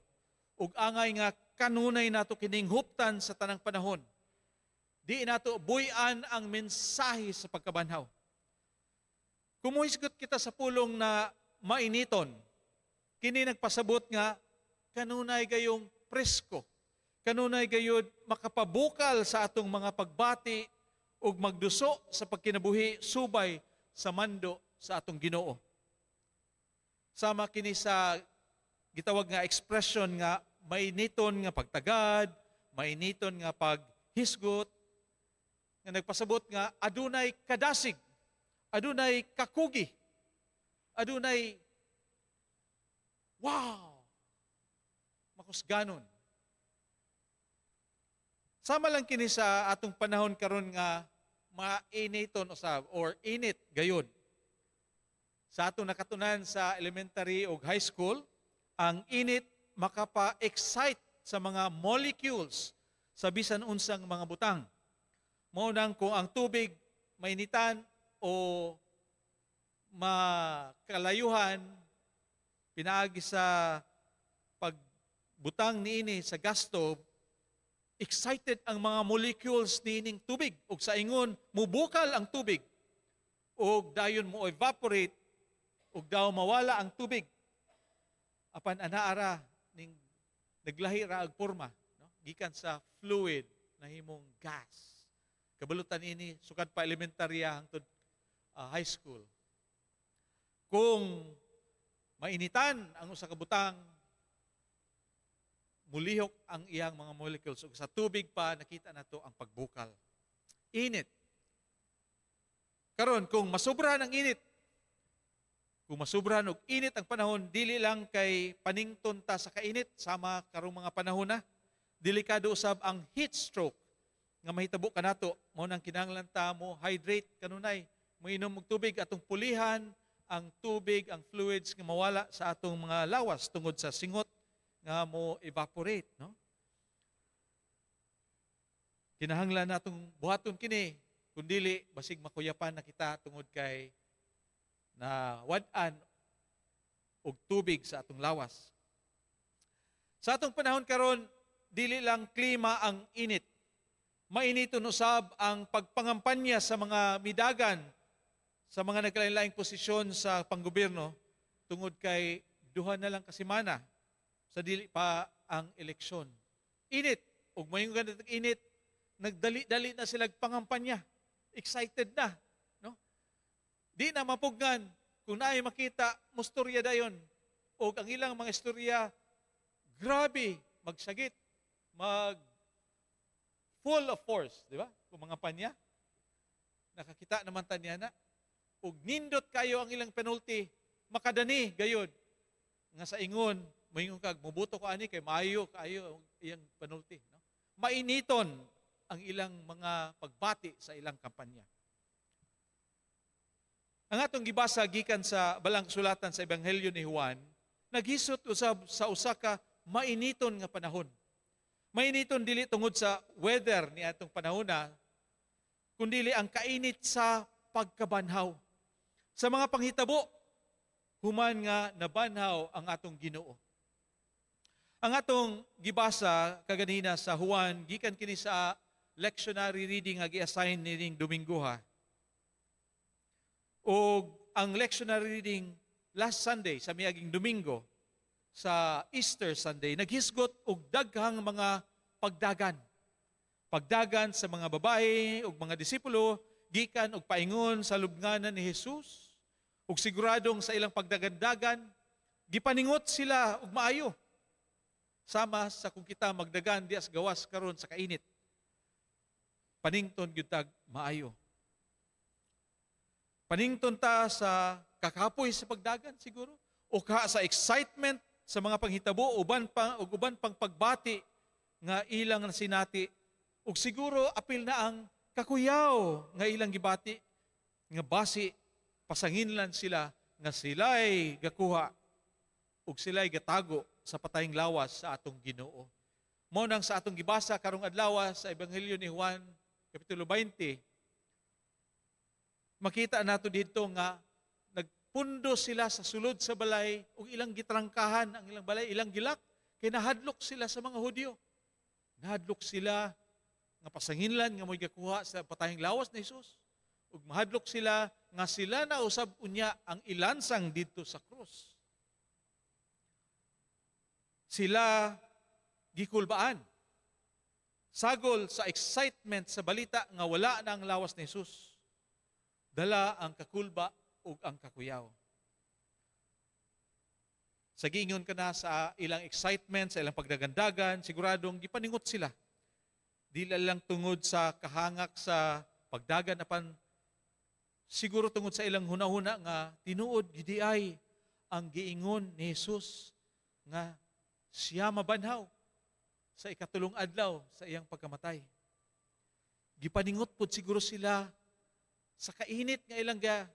ug angay nga kanunay nato kining huptan sa tanang panahon. Di nato buy-an ang mensahe sa pagkabanhaw. Kumuhisgot kita sa pulong na mainiton, kini nagpasabot nga kanunay gayong presko, kanunay gayud makapabukal sa atong mga pagbati ug magduso sa pagkinabuhi subay sa mando sa atong Ginoo. Sama kini sa gitawag nga expression nga mainiton nga pagtagad, mainiton nga paghisgot, nga nagpasabot nga adunay kadasig, adunay kakugi, adunay wow, makusganon. Sama lang kini sa atong panahon karon nga mainiton usab or init gayud. Sa atong nakatunan sa elementary ug high school, ang init makapa-excite sa mga molecules sa bisan unsang mga butang. Mao nang kung ang tubig mainitan o makalayuhan pinaagi sa pagbutang niini sa gas stove, excited ang mga molecules niining tubig ug sa ingon mubukal ang tubig ug dayon mo evaporate ug daw mawala ang tubig. Apan anaara ning naglahi ra og porma, no? Gikan sa fluid nahimong gas. Kabalutan ini sukad pa elementarya hangtod high school. Kung mainitan ang usa ka butang, mulihok ang iyang mga molecules ug sa tubig pa nakita nato ang pagbukal. Init. Karon kung masobrahan ang init, kung masobrahan og init ang panahon, dili lang kay panington ta sa kainit sama karong mga panahon na, delikado usab ang heat stroke nga mahitabo kanato. Mao nang kinahanglan ta mo hydrate kanunay, moinom og tubig atong pulihan ang tubig, ang fluids nga mawala sa atong mga lawas tungod sa singot nga mo evaporate, no? Kinahanglan natong buhaton kini, kun dili basig makuyapan na kita tungod kay na wad-an og tubig sa atong lawas. Sa atong panahon karon, dili lang klima ang init. Mainiton usab ang pagpangampanya sa mga midagan sa mga nagkalain-laing posisyon sa panggobyerno tungod kay 2 na lang ka semana sa dili pa ang eleksyon. Init, ug mayong ganitong init, nagdali-dali na sila pangampanya. Excited na, no? Di na mapugnan kung naay makita mustorya dayon og ang ilang mga istorya grabe magsagit, mag full of force, di ba? Kung mga panya, nakakita naman ta niya na og nindot kayo ang ilang penalty, makadani gayod nga sa ingon, moingon kag moboto ko ani kay maayo kaayo ang iyang penalty, no? Mainiton ang ilang mga pagbati sa ilang kampanya. Ang atong gibasa gikan sa balang kasulatan sa Ebanghelyo ni Juan, naghisot usab sa usa ka mainiton nga panahon. Mainiton dili tungod sa weather ni atong panahona, kundili ang kainit sa pagkabanhaw. Sa mga panghitabo, human nga nabanhaw ang atong Ginoo. Ang atong gibasa kaganina sa Juan, gikan kini sa lectionary reading nga gi-assign nining Domingo ha. Og ang lectionary reading last Sunday sa miaging Domingo, sa Easter Sunday, naghisgot og daghang mga pagdagan. Pagdagan sa mga babae ug mga disipulo gikan og paingon sa lubnganan ni Jesus. Ug siguradong sa ilang pagdagandagan, gipaningot sila og maayo. Sama sa kung kita magdagan dias gawas karon sa kainit. Panington gyud tag maayo. Panington ta sa kakapoy sa pagdagan siguro o ka sa excitement sa mga panghitabo uban pa ug uban pang pagbati nga ilang nasinati ug siguro apil na ang kakuyaw nga ilang gibati nga basi pasanginlan sila nga sila'y gakuha ug sila'y gatago sa patayng lawas sa atong Ginoo. Mao nang sa atong gibasa karong adlaw sa Ebanghelyo ni Juan kapitulo 20, makita nato didto nga nagpundo sila sa sulod sa balay ug ilang gitrangkahan ang ilang balay, ilang gilak, kay nahadlok sila sa mga Hudyo. Nahadlok sila nga pasanginlan nga mo'y gakuha sa patayng lawas ni Jesus. Ug mahadlok sila nga sila na usab unya ang ilansang didto sa krus. Sila gikulbaan. Sagol sa excitement sa balita nga wala na ang lawas ni Jesus. Dala ang kakulba ug ang kakuyaw. Sa giingon ka na sa ilang excitement, sa ilang pagdagandagan, siguradong gipaningot sila. Di lang tungod sa kahangak sa pagdagan apan siguro tungod sa ilang hunahuna nga tinuod gidi ay ang giingon ni Jesus nga siya mabanhaw sa ikatulong adlaw sa iyang pagkamatay. Gipaningot pod siguro sila sa kainit nga ilang ga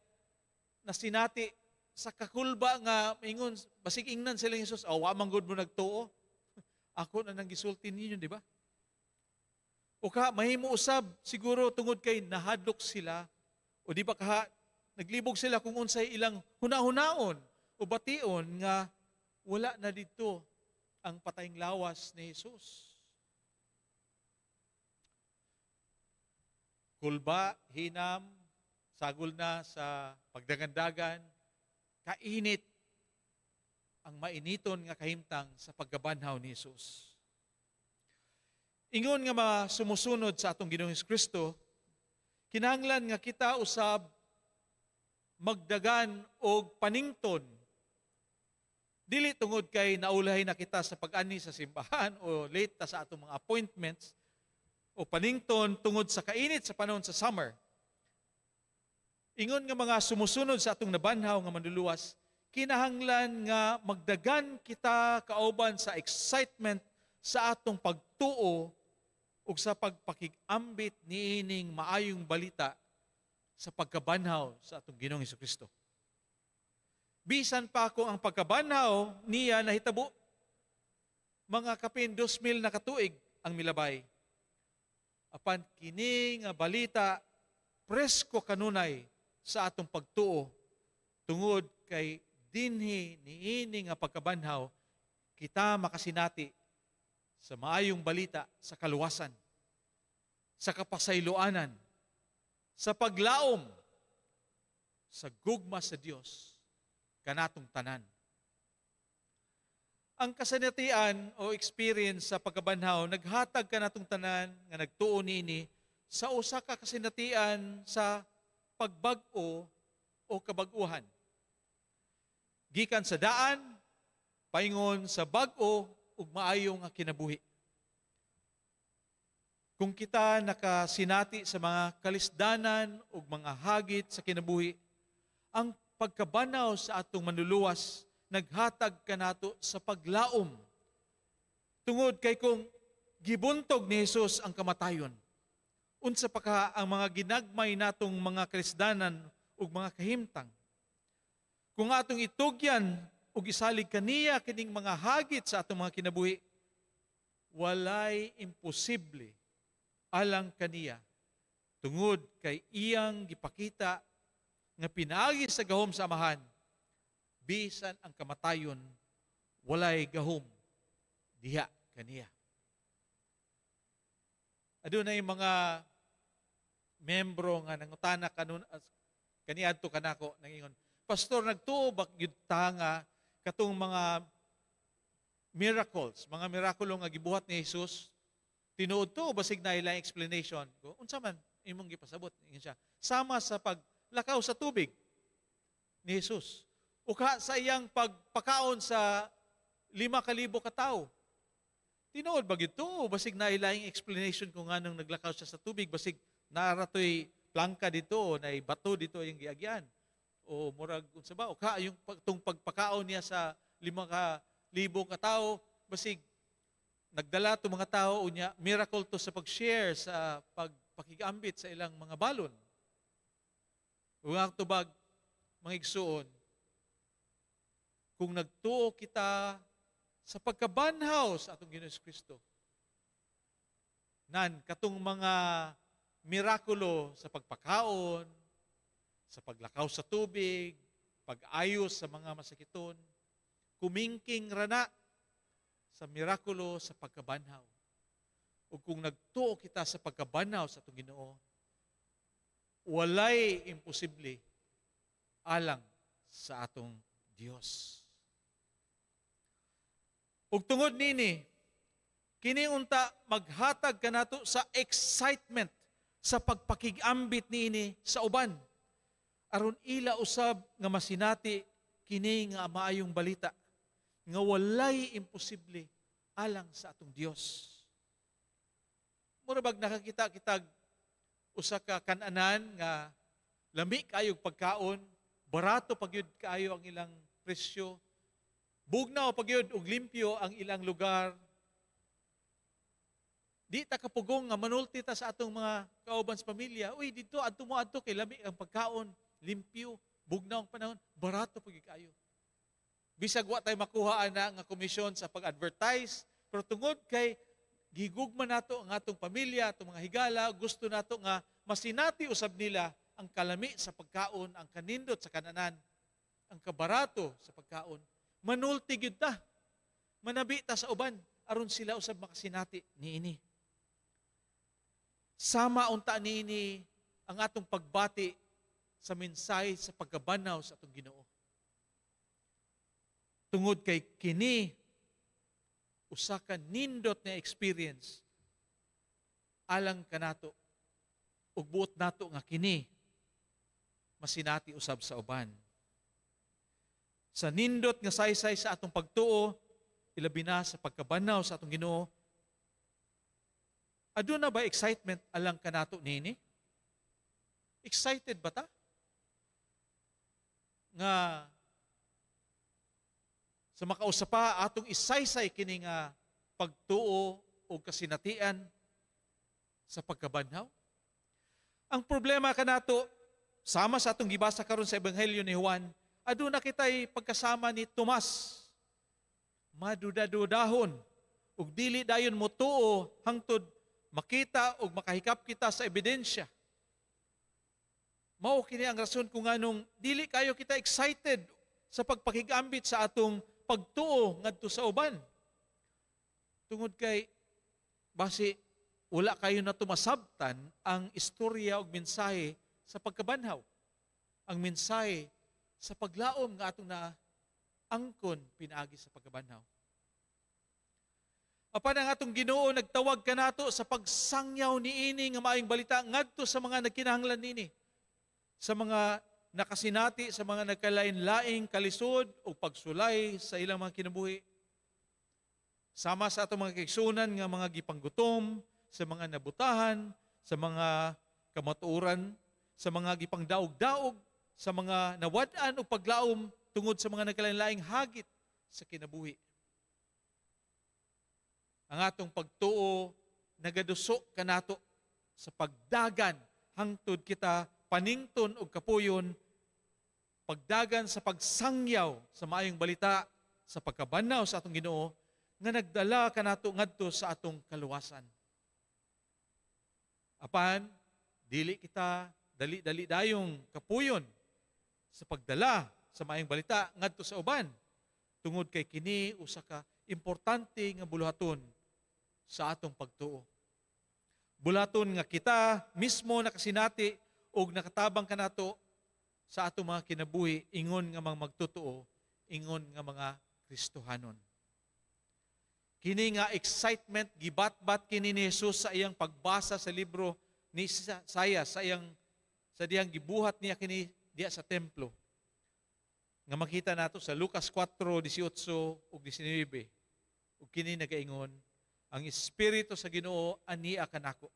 nasinati sa kakulba nga maingon basig ingnan sila ni Jesus, oh, wa man gud mo nagtuo. Ako na nang gisulti ninyo, di ba? O ka mahimo usab siguro tungod kay nahadlok sila o di ba kaha naglibog sila kung unsay ilang hunahunaon o bation nga wala na didto ang patayng lawas ni Jesus. Kulba, hinam, sagol na sa pagdagandagan, kainit ang mainiton nga kahimtang sa pagkabanhaw ni Jesus. Ingon nga mga sumusunod sa atong Ginoong Kristo, kinahanglan nga kita usab magdagan og panington. Dili tungod kay naulahi na kita sa pag-ani sa simbahan o late ta sa atong mga appointments o panington tungod sa kainit sa panahon sa summer. Ingon nga mga sumusunod sa atong nabanhaw nga manluluwas, kinahanglan nga magdagan kita kauban sa excitement sa atong pagtuo ug sa pagpakig-ambit niining maayong balita sa pagkabanhaw sa atong Ginoong Hesukristo. Bisan pa kung ang pagkabanhaw niya nahitabo mga kapin 2,000 na katuig ang milabay. Apan kini nga balita presko kanunay sa atong pagtuo tungod kay dinhi niini nga pagkabanhaw kita makasinati sa maayong balita sa kaluwasan, sa kapasayloanan, sa paglaom, sa gugma sa Dios kanatong tanan. Ang kasanatian o experience sa pagkabanhaw naghatag kanatong tanan nga nagtuo niini sa usa ka kasinatian sa pagbag-o o kabag-uhan. Gikan sa daan, paingon sa bag-o ug maayo nga kinabuhi. Kung kita nakasinati sa mga kalisdanan ug mga hagit sa kinabuhi, ang pagkabanhaw sa atong Manluluwas naghatag kanato sa paglaom. Tungod kay kung gibuntog ni Jesus ang kamatayon, unsa pa ka ang mga ginagmay natong mga kalisdanan ug mga kahimtang? Kung atong itugyan ug isalig kaniya kining mga hagit sa atong mga kinabuhi, walay imposible alang kaniya tungod kay iyang gipakita nga pinaagi sa gahom sa Amahan, bisan ang kamatayon walay gahom diha kaniya. Adunay mga membro nga nangutana kanun kaniadto kanako, nangingon, "Pastor, nagtuo ba gyud ta nga katong mga miracles, mga mirakulo nga gibuhat ni Jesus, tinuod to o basig na ilang explanation?" Ko, "Unsa man imong gipasabot?" Ingon siya, "Sama sa paglakaw sa tubig ni Jesus o ka sa iyang pagpakaon sa 5,000 ka tawo. Tinuod ba gyud to o basig na ilang explanation kung nganong naglakaw siya sa tubig, basig naratoy plangka dito o nay bato dito yung giagyan o murag unsa ba, o ka yung tong pagpakaon niya sa 5,000 ka tawo, basig nagdala to mga tao unya miracle to sa pag-share sa pagpakigambit sa ilang mga balon." Ug ang tubag, mga igsuon, kung nagtuo kita sa pagkabanhaw sa atong Ginoong Kristo, nan katong mga mirakulo sa pagpakaon, sa paglakaw sa tubig, pag-ayos sa mga masakiton, kumingking rana sa mirakulo sa pagkabanhaw. O kung nagtuo kita sa pagkabanhaw sa atong Ginoo, walay imposible alang sa atong Dios. Ug tungod nini, kini unta maghatag kanato sa excitement sa pagpakigambit niini sa uban, aron ila usab nga masinati kini nga maayong balita nga walay imposible alang sa atong Dios. Mura bag nakakita kitag usa ka kananan nga lami kaayog pagkaon, barato pagyud kaayo ang ilang presyo, bugnaw pagyud og limpyo ang ilang lugar. Di ta kapugong nga manulti ta sa atong mga kauban sa pamilya, "Uy, didto adto mo adto kay lami ang pagkaon, limpyo, bugnaw ang panahon, barato pagyud kaayo." Bisag wa tay makuha ana nga komisyon sa pag-advertise, pero tungod kay gigugma nato ang atong pamilya, atong mga higala, gusto nato nga masinati usab nila ang kalami sa pagkaon, ang kanindot sa kananan, ang kabarato sa pagkaon. Manulti gyud ta. Manabi ta sa uban aron sila usab makasinati niini. Sama unta niini ang atong pagbati sa mensahe sa pagkabanhaw sa atong Ginoo. Tungod kay kini usa ka nindot na experience alang kanato ug buot nato nga kini masinati usab sa uban. Sa nindot nga saysay sa atong pagtuo, ilabi na sa pagkabanhaw sa atong Ginoo, aduna ba excitement alang kanato nini? Excited ba ta nga sa makausa pa atong isaysay kini nga pagtuo o kasinatian sa pagkabanhaw? Ang problema kanato, sama sa atong gibasa karon sa Ebanghelyo ni Juan, Aduna kitay pagkasama ni Tomas. Maduda-dudahon ug dili dayon motuo hangtod makita ug makahikap kita sa ebidensya. Mao kini ang rason kung nganong dili kayo kita excited sa pagpakigambit sa atong pagtuo ngadto sa uban. Tungod kay basi wala kayo na tumasabtan ang istorya ug mensahe sa pagkabanhaw. Ang mensahe sa paglaom nga atong na angkon pinaagi sa pagkabanhaw. Apan ang atong Ginoo nagtawag kanato sa pagsangyaw niini nga maayong balita ngadto sa mga nagkinahanglan niini, sa mga nakasinati, sa mga nagkalain-laing kalisod o pagsulay sa ilang mga kinabuhi. Sama sa atong mga kaigsuonan nga mga gipanggutom, sa mga nabutahan, sa mga kamatuoran, sa mga gipangdaog-daog, sa mga nawad-an o paglaom tungod sa mga nagkalain-laing hagit sa kinabuhi. Ang atong pagtuo nagaduso kanato sa pagdagan hangtod kita panington og kapuyon, pagdagan sa pagsangyaw sa maayong balita sa pagkabanhaw sa atong Ginoo nga nagdala kanato ngadto sa atong kaluwasan. Apan dili kita dali-dali dayong kapuyon sa pagdala sa maayong balita ngadto sa uban tungod kay kini usa ka importante nga buluhaton sa atong pagtuo. Buluhaton nga kita mismo nakasinati og nakatabang kanato sa atong mga kinabuhi ingon nga mga magtotoo, ingon nga mga Kristohanon. Kini nga excitement gibatbat kini ni Jesus sa iyang pagbasa sa libro ni Isaiah, sa iyang sa diyang gibuhat niya kini diya sa templo. Nga makita nato sa Lucas 4:18 ug 19. Ug kini nagaingon, ang Espiritu sa Ginoo ania kanako.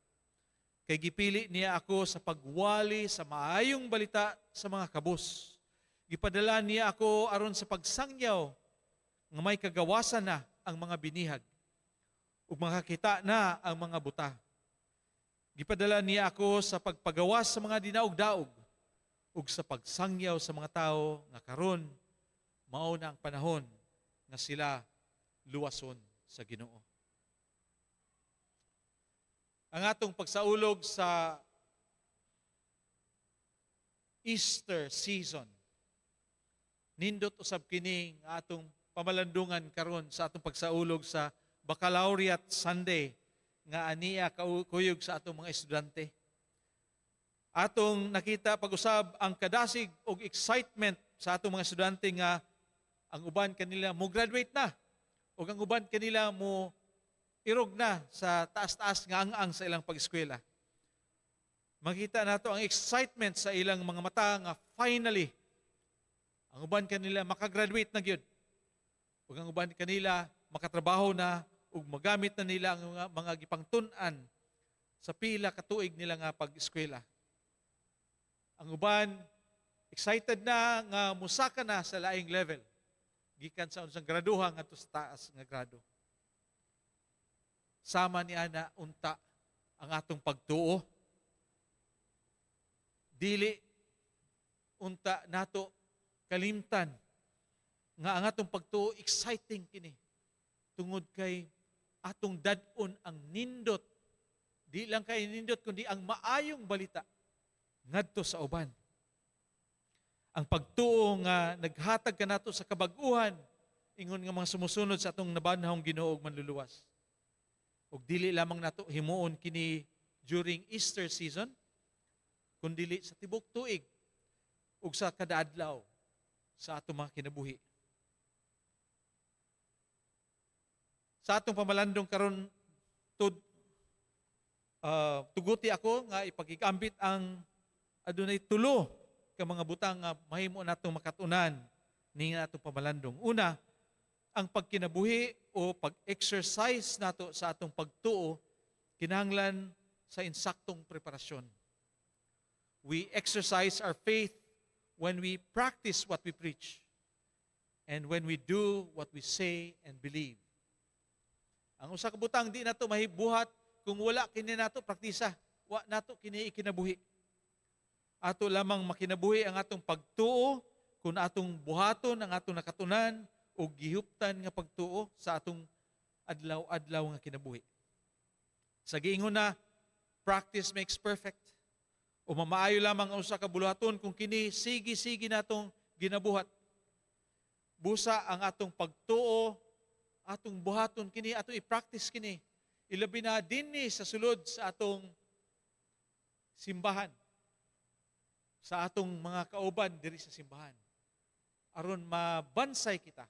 Kay gipili niya ako sa pagwali sa maayong balita sa mga kabus. Gipadala niya ako aron sa pagsangyaw nga may kagawasan na ang mga binihag ug makakita na ang mga buta. Gipadala niya ako sa pagpagawas sa mga dinaog-daog ug sa pagsangyaw sa mga tawo nga karon mao na ang panahon nga sila luwason sa Ginoo. Ang atong pagsaulog sa Easter season, nindot usab kini nga atong pamalandungan karon sa atong pagsaulog sa Baccalaureate Sunday nga ania kuyog sa atong mga estudyante. Atong nakita pag-usab ang kadasig og excitement sa atong mga estudyante nga ang uban kanila mo graduate na ug ang uban kanila mo irog na sa taas-taas nga ang-ang sa ilang pag-eskwela. Makita nato ang excitement sa ilang mga mata nga finally ang uban kanila makagraduate na gyud. Ug ang uban kanila makatrabaho na ug magamit na nila ang mga gipangtun-an sa pila ka tuig nila nga pag-eskwela. Ang uban excited na nga musaka na sa laing level gikan sa unsang graduha ngadto sa taas nga grado. Sama ni ana unta ang atong pagtuo. Dili unta nato kalimtan nga ang atong pagtuo exciting kini tungod kay atong dad-on ang nindot, di lang kay nindot kundi ang maayong balita ngadto sa uban. Ang pagtuo nga naghatag kanato sa kabag-uhan ingon nga mga sumusunod sa atong nabanhawng Ginoo ug manluluwas. Ug dili lamang nato himuon kini during Easter season, kundili sa tibok tuig ug sa kada adlaw sa atong mga kinabuhi. Sa atong pamalandong karon tuguti ako nga ipagigambit ang adunay tulo ka mga butang nga mahimo natong makatunan ni atong pamalandong. Una, ang pagkinabuhi o pag-exercise nato sa atong pagtuo kinahanglan sa insaktong preparasyon. We exercise our faith when we practice what we preach and when we do what we say and believe. Ang usa ka butang di nato mahibuhat kung wala kini nato praktisa, wa nato kini ikinabuhi. Ato lamang makinabuhi ang atong pagtuo Kung atong buhaton ang atong nakatunan o gihuptan nga pagtuo sa atong adlaw-adlaw nga kinabuhi. Sa giingon na, practice makes perfect. O mamaayo lamang ang usa ka buluhaton kung kini sige-sige natong ginabuhat. Busa ang atong pagtuo, atong buhaton kini, atong i-practice kini. Ilabi na dinhi sa sulod sa atong simbahan, sa atong mga kauban diri sa simbahan. Aron mabansay kita.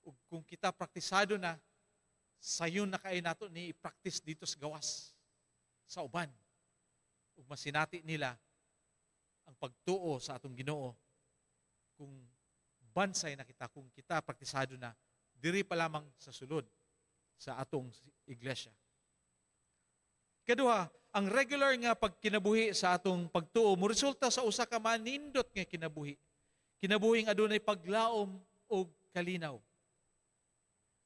Ug kung kita praktisado na, sayon na kay nato ni i-practice dito sa gawas, sa uban. Ug masinati nila ang pagtuo sa atong Ginoo kung bansay na kita, kung kita praktisado na, diri pa lamang sa sulod sa atong iglesia. Kaduha, ang regular nga pagkinabuhi sa atong pagtuo mo resulta sa usa ka manindot nga kinabuhi. Kinabuhi nga adunay paglaom og kalinaw.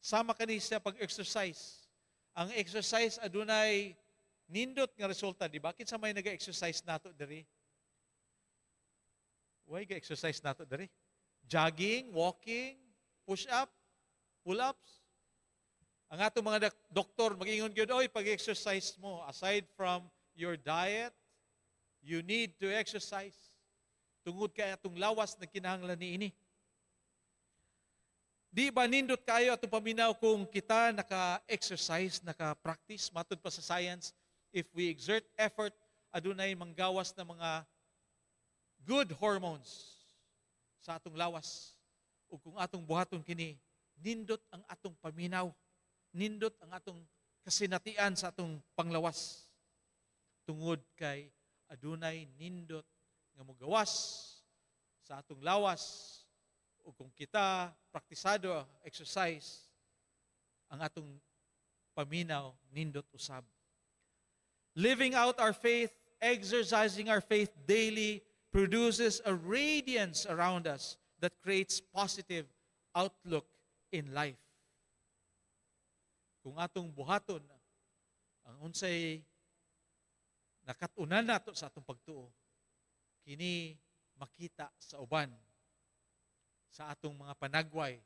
Sama kani sa pag-exercise. Ang exercise adunay nindot nga resulta, di ba? Kinsa may naga-exercise nato diri? Way ga-exercise nato diri? Jogging, walking, push-up, pull-ups. Ang atong mga doktor mag-ingon gyud, "Oy, pag-exercise mo, aside from your diet, you need to exercise." Tungod kay atong lawas nagkinahanglan niini. Di ba nindot kayo atong paminaw kung kita naka-exercise, naka-practice? Matud pa sa science, if we exert effort, adunay manggawas na mga good hormones sa atong lawas. Ug kung atong buhaton kini, nindot ang atong paminaw, nindot ang atong kasinatian sa atong panglawas. Tungod kay adunay nindot nga mogawas sa atong lawas, ug kung kita praktisado exercise, ang atong paminaw nindot usab. Living out our faith, exercising our faith daily produces a radiance around us that creates positive outlook in life. Kung atong buhaton ang unsay nakatunan nato sa atong pagtuo, kini makita sa uban, sa atong mga panagway,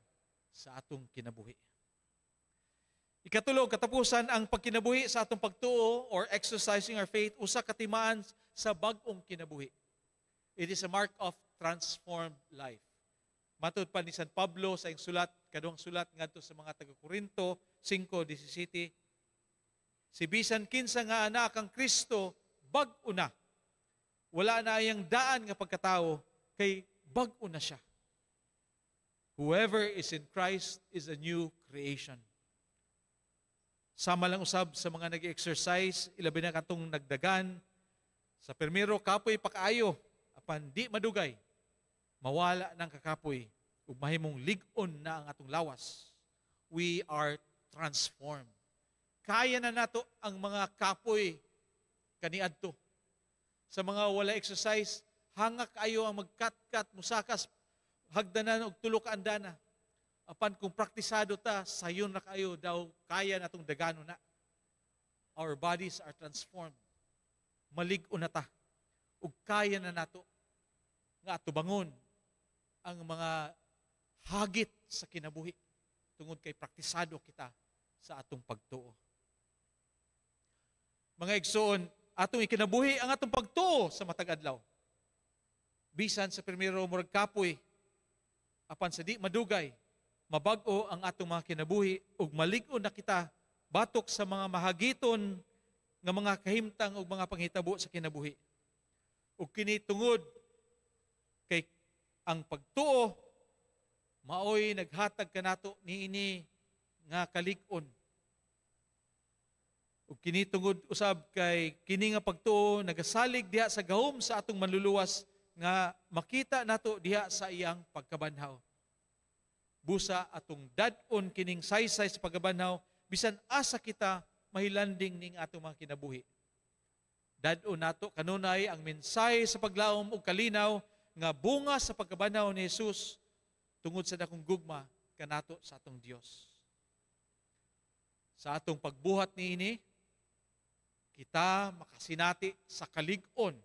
sa atong kinabuhi. Ikatulo, katapusan, ang pagkinabuhi sa atong pagtuo or exercising our faith, usa ka timaan sa bag-ong kinabuhi. It is a mark of transformed life. Matud pa ni San Pablo sa iyang sulat, kaduhang sulat ngadto sa mga taga-Korinto, 5:17, "Si bisan kinsa nga anaa kang Kristo, bag-o na. Wala na iyang daan nga pagkatao, kay bag-o na siya." Whoever is in Christ is a new creation. Sama lang usab sa mga nag-exercise, ilabi na katong nagdagan, sa primero kapoy pa kaayo, apan di madugay, mawala ng kakapoy, ug mahimong lig-on na ang atong lawas. We are transformed. Kaya na nato ang mga kapoy kaniadto. Sa mga wala exercise, hangak ayo ang magkat-kat, musakas, hagdanan og tulo ka andana. Apan kung praktisado ta, sayon na kayo daw kaya natong dagano na. Our bodies are transformed. Malig-on na ta. Ug kaya na nato nga atubangon ang mga hagit sa kinabuhi tungod kay praktisado kita sa atong pagtuo. Mga igsoon, atong ikinabuhi ang atong pagtuo sa matag adlaw. Bisan sa primero murag kapoy, apan sa di madugay, mabag-o ang atong mga kinabuhi ug malig-on na kita batok sa mga mahagiton nga mga kahimtang ug mga panghitabo sa kinabuhi. Ug kini tungod kay ang pagtuo maoy naghatag kanato niini nga kalig-on. Ug kini tungod usab kay kini nga pagtuo nagasalig diha sa gahom sa atong manluluwas nga makita nato diha sa iyang pagkabanhaw. Busa atong dad-on kining saysay sa pagkabanhaw bisan asa kita mahilanding ning atong mga kinabuhi. Dad-on nato kanunay ang mensahe sa paglaom ug kalinaw nga bunga sa pagkabanhaw ni Jesus tungod sa dakong gugma kanato sa atong Dios. Sa atong pagbuhat niini, kita makasinati sa kalig-on,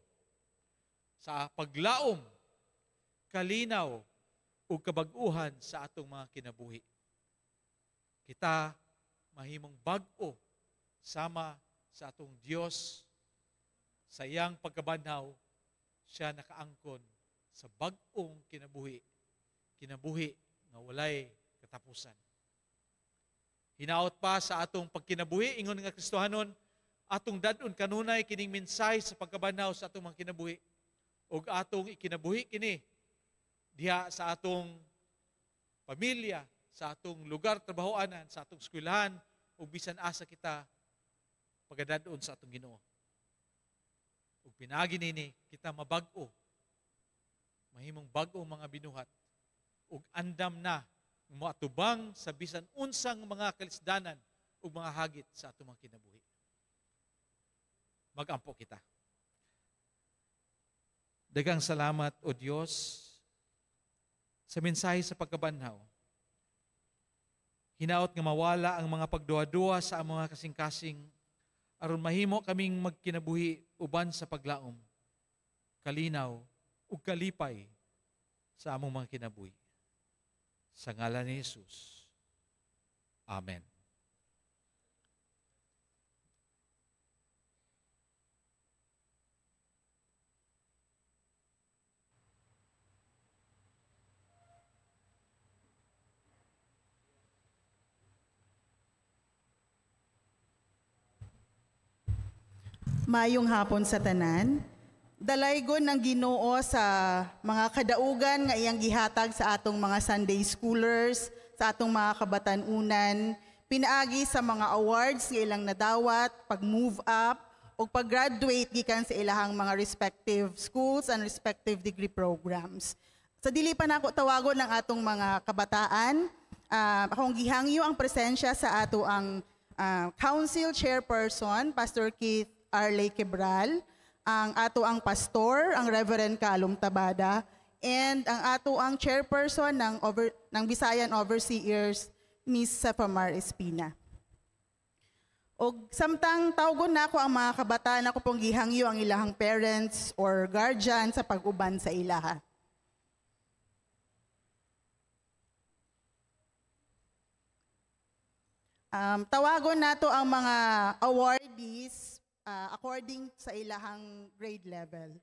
sa paglaom kalinaw ug kabag-uhan sa atong mga kinabuhi. Kita mahimong bag-o sama sa atong Dios. Sa iyang pagkabanhaw, siya nakaangkon sa bag-ong kinabuhi, kinabuhi nga walay katapusan. Hinaot pa sa atong pagkinabuhi, ingon nga Kristohanon, atong dad-on kanunay kining mensahe sa pagkabanhaw sa atong mga kinabuhi, ug atong ikinabuhi kini diha sa atong pamilya, sa atong lugar trabahoanan, sa atong eskwelahan, ug bisan asa kita pagadad-on sa atong Ginoo. Ug pinaagi nini kita mabag-o, mahimong bag-o mga binuhat, ug andam na moatubang sa bisan unsang mga kalisdanan ug mga hagit sa atong mga kinabuhi. Magampo kita. Daghang salamat, O Dios, sa mensahe sa pagkabanhaw. Hinaot nga mawala ang mga pagduha-duha sa among mga kasing-kasing aron mahimo kaming magkinabuhi uban sa paglaom, kalinaw ug kalipay sa among mga kinabuhi. Sa ngalan ni Jesus. Amen. Mayong hapon sa tanan. Dalaygon ng Ginoo sa mga kadaugan nga iyang gihatag sa atong mga Sunday schoolers, sa atong mga kabatan-unan, pinaagi sa mga awards nga ilang nadawat, pag-move up, o pag-graduate gikan sa ilahang mga respective schools and respective degree programs. Sa dili pa nako tawagon ang atong mga kabataan, akong gihangyo ang presensya sa ato ang Council Chairperson, Pastor Keith Arley Quebral, ang ato ang pastor, ang Reverend Kalum Tabada, and ang ato ang chairperson ng Visayan Overseers, Miss Sefamar Espina. Og samtang tawgon nako ang mga kabataan, ako pong gihangyo ang ilahang parents or guardian sa pag-uban sa ilaha. Tawagon nato ang mga awardees according sa ilahang grade level.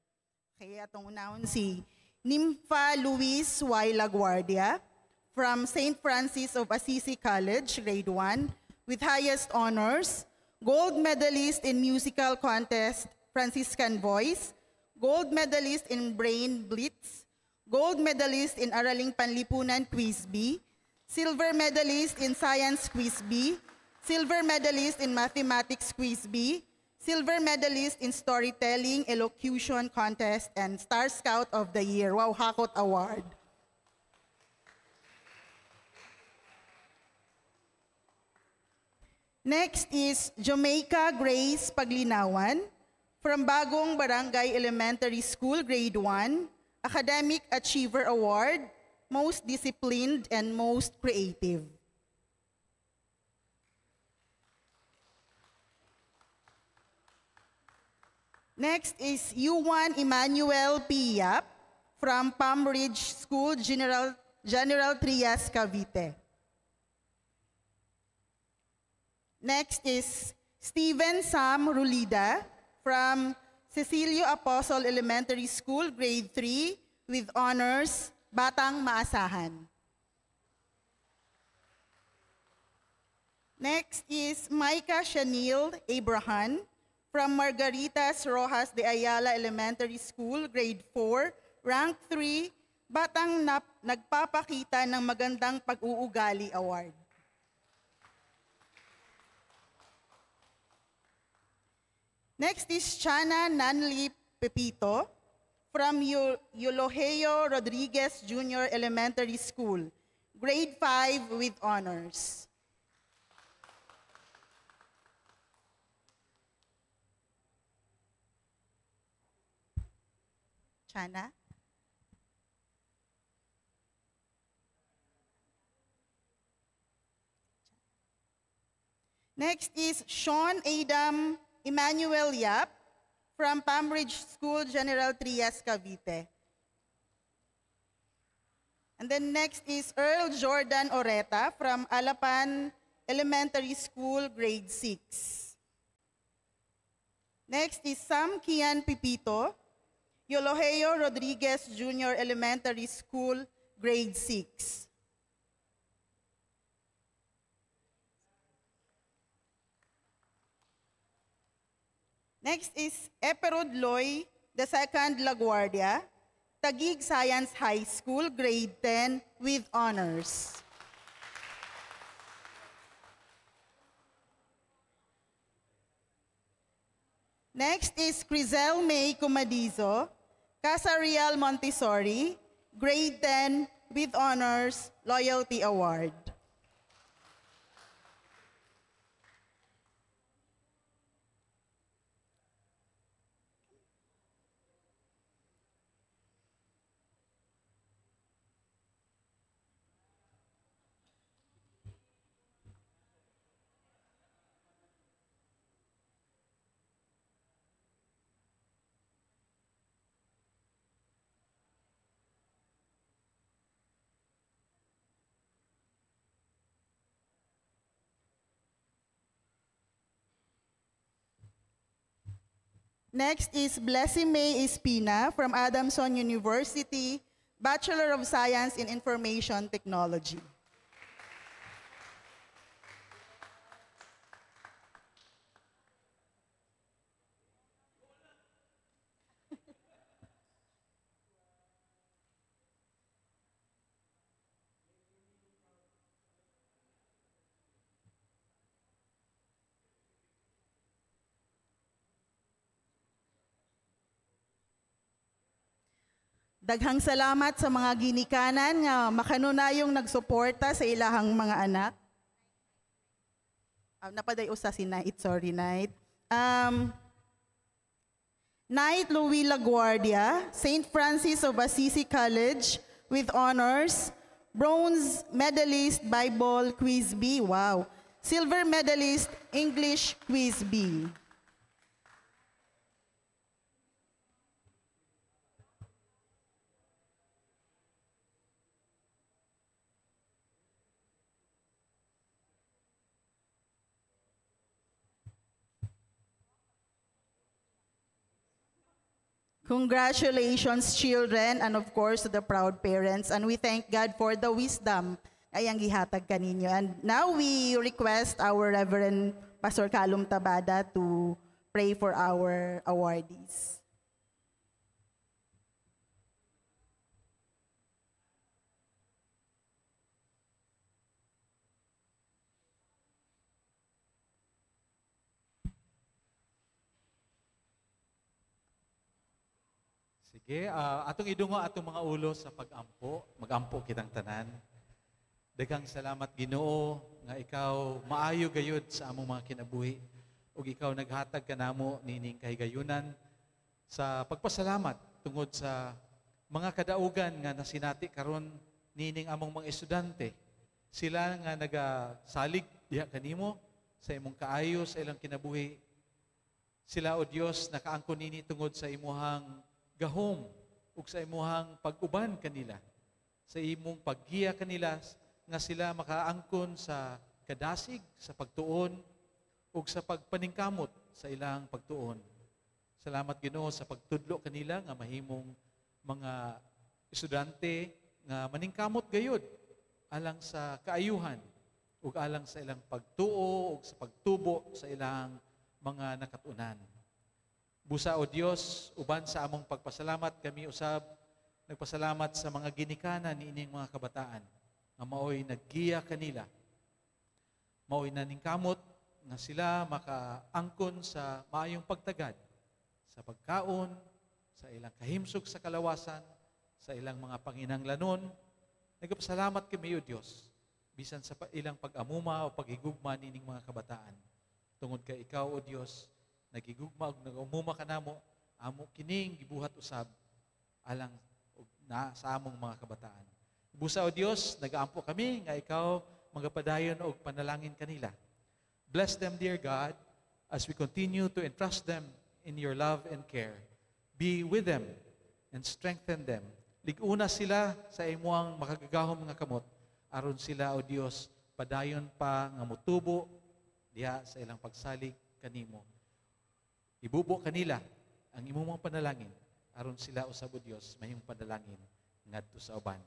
Kaya atong unahon si Nympha Luis Y. Laguardia from St. Francis of Assisi College, grade 1, with highest honors, gold medalist in musical contest, Franciscan Voice, gold medalist in Brain Blitz, gold medalist in Araling Panlipunan Quiz B, silver medalist in Science Quiz B, silver medalist in Mathematics Quiz B, silver medalist in Storytelling, Elocution Contest, and Star Scout of the Year, Wow Hakot Award. Next is Jamaica Grace Paglinawan from Bagong Barangay Elementary School, Grade 1, Academic Achiever Award, Most Disciplined and Most Creative. Next is Yuan Emmanuel P. Yap from Palm Ridge School, General Trias, Cavite. Next is Steven Sam Rulida from Cecilio Apostle Elementary School, Grade 3, with honors, Batang Maasahan. Next is Micah Chanel Abraham from Margaritas Rojas de Ayala Elementary School, Grade 4, Rank 3, Batang Nagpapakita ng Magandang Pag-uugali Award. Next is Chana Nanli Pepito from Eulogio Rodriguez Jr. Elementary School, Grade 5 with honors. Chana? Next is Sean Adam Emmanuel Yap from Palm Ridge School, General Trias, Cavite. And then next is Earl Jordan Oreta from Alapan Elementary School, grade 6. Next is Sam Kian Pipito, Eulogio Rodriguez Jr. Elementary School, grade 6. Next is Eperod Loy, the second LaGuardia, Taguig Science High School, grade 10, with honors. Next is Crizel May Comadizo, Casa Real Montessori, grade 10, with honors, Loyalty Award. Next is Blessing May Espina from Adamson University, Bachelor of Science in Information Technology. Daghang salamat sa mga ginikanan nga makanunayong nagsuporta sa ilahang mga anak. Napaday usa si Night, sorry Night. Night Louis LaGuardia, St. Francis of Assisi College with honors, bronze medalist Bible Quiz B, wow. Silver medalist English Quiz B. Congratulations, children, and of course to the proud parents. And we thank God for the wisdom ay ang gihatag kaninyo. And now we request our Reverend Pastor Kalum Tabada to pray for our awardees. Sige, atong idungo atong mga ulo sa pag-ampo. Mag-ampo kitang tanan. Daghang salamat Ginoo nga ikaw maayo gayud sa among mga kinabuhi ug ikaw naghatag kanamo nining kahigayunan sa pagpasalamat tungod sa mga kadaugan nga nasinati karon nining among mga estudyante. Sila nga nagasalig diha kanimo sa imong kaayo sa ilang kinabuhi. Sila o Dios nakaangkon nini tungod sa imuhang gahom ug sa imuhang pag-uban kanila, sa imong paggiya kanila nga sila makaangkon sa kadasig, sa pagtuon ug sa pagpaningkamot sa ilang pagtuon. Salamat Ginoo sa pagtudlo kanila nga mahimong mga estudyante nga maningkamot gayud alang sa kaayuhan ug alang sa ilang pagtuo ug sa pagtubo sa ilang mga nakatunan. Busa o Dios, uban sa among pagpasalamat kami usab nagpasalamat sa mga ginikanan niining mga kabataan nga maoy naggiya kanila, maoy naningkamot nga sila makaangkon sa maayong pagtagad sa pagkaon, sa ilang kahimsog sa kalawasan, sa ilang mga panginanglanon. Nagpasalamat kami o Dios bisan sa ilang pag-amuma o paghigugma niining mga kabataan. Tungod kay ikaw o Dios nagigugma og nagumuma kanamo, amo kining gibuhat usab alang og na sa among mga kabataan. Busa o Dios, nagaampo kami nga ikaw magapadayon og panalangin kanila. Bless them, dear God, as we continue to entrust them in your love and care. Be with them and strengthen them Liguna sila sa imuang makagagahom nga kamot aron sila, o Dios, padayon pa nga motubo diha sa ilang pagsalig kanimo. Ibubo kanila ang imong mga panalangin aron sila usab, o Dios, mahimong panalangin ngadto sa uban.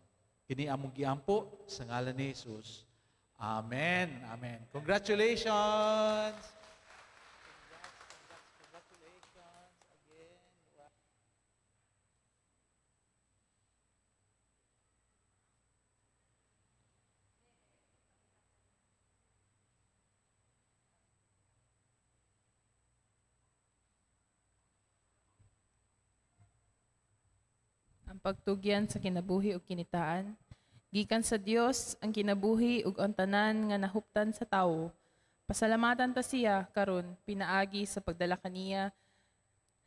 Kini among giampo sa ngalan ni Jesus. Amen. Amen. Congratulations. Congratulations again. Ang pagtugyan sa kinabuhi ug kinitaan. Gikan sa Dios ang kinabuhi ug ang tanan nga nahuptan sa tawo. Pasalamatan ta siya karon pinaagi sa pagdala kaniya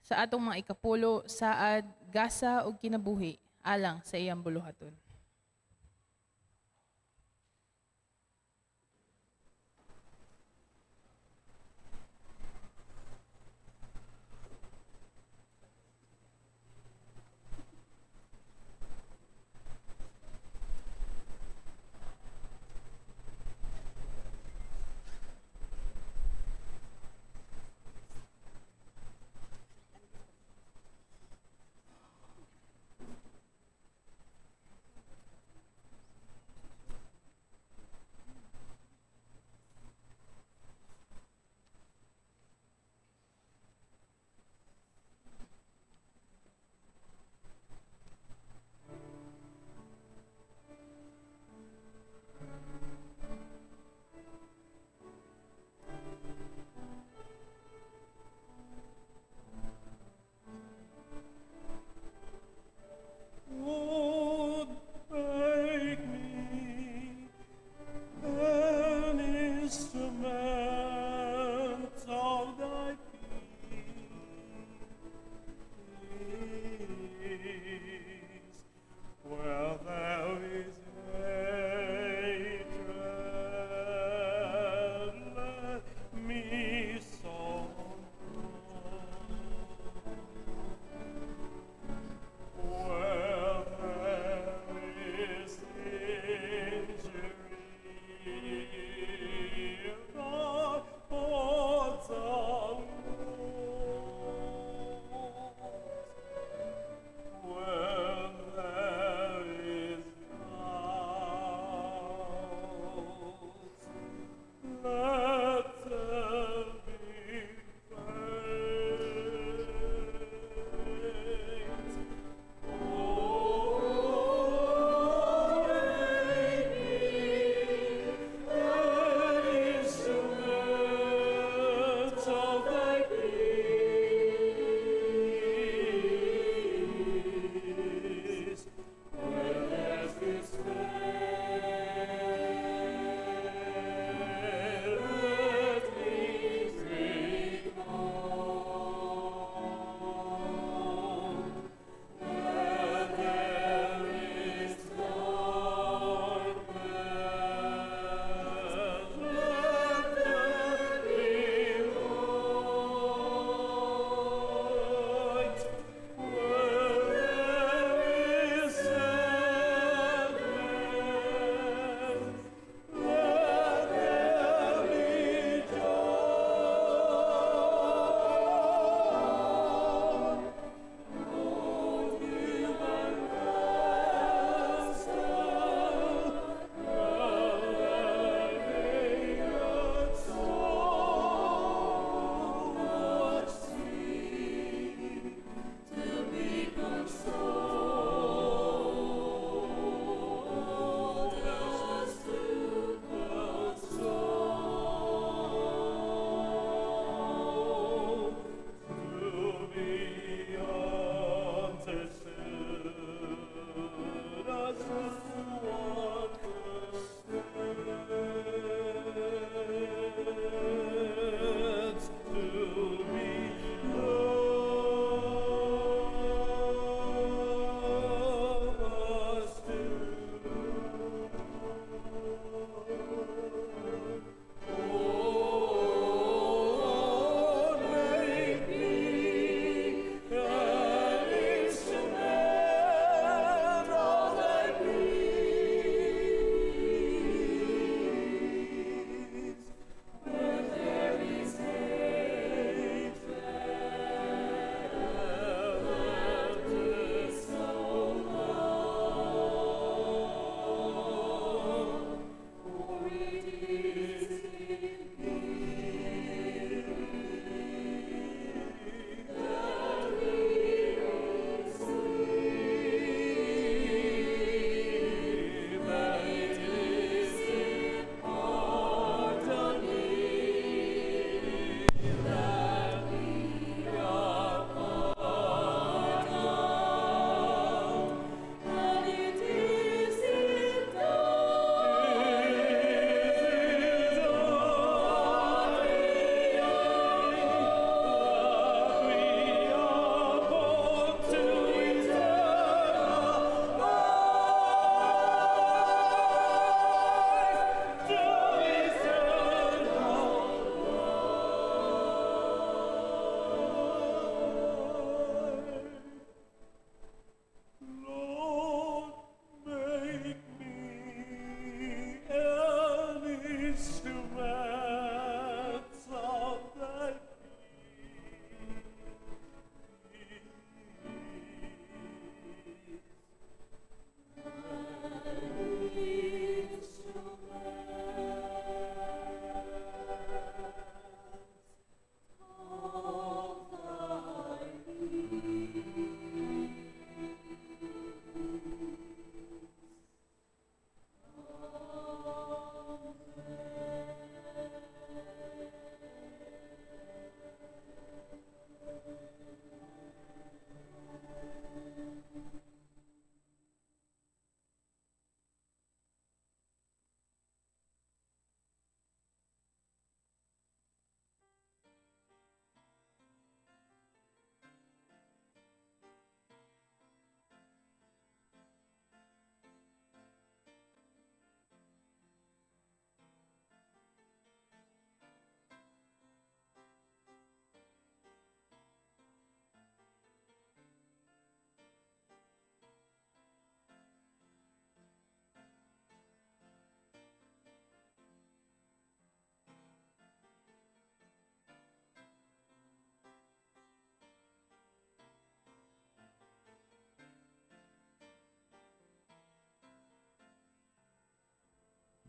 sa atong mga ikapulo, saad, gasa ug kinabuhi alang sa iyang buluhaton.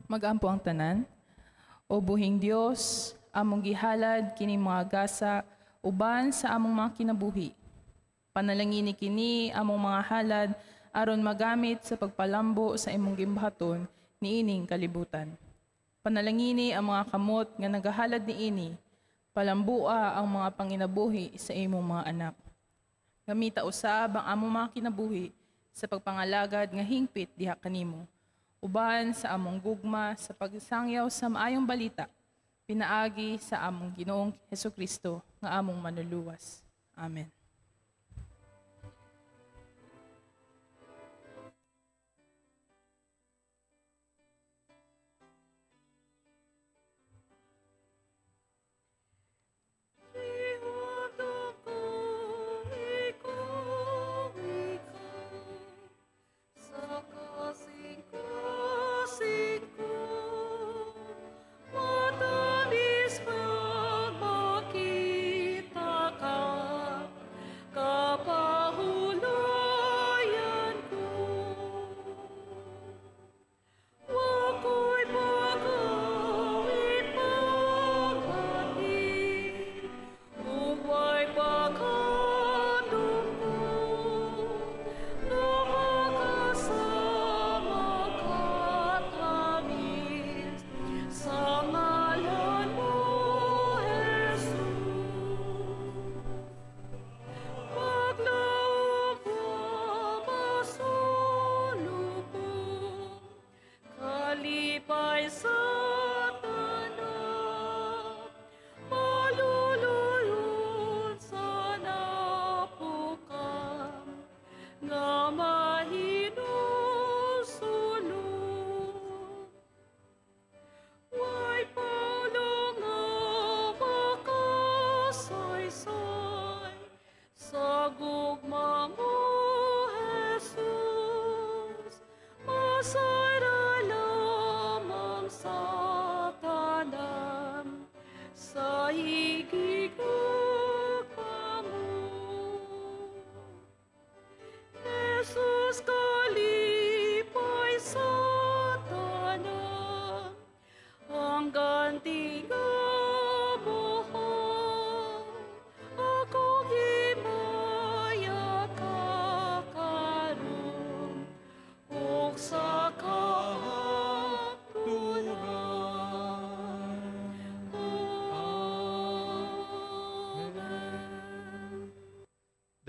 Magampo ang tanan. O buhing Dios, among gihalad kining mga gasa uban sa among mga kinabuhi. Panalangini kini among mga halad aron magamit sa pagpalambo sa imong gimbahaton niining kalibutan. Panalangini ang mga kamot nga nagahalad niini, palambua ang mga panginabuhi sa imong mga anak. Gamita usab ang among mga kinabuhi sa pagpangalagad nga hingpit diha kanimo. Uban sa among gugma sa pagsangyaw sa maayong balita, pinaagi sa among Ginoong Hesukristo nga among manluluwas. Amen.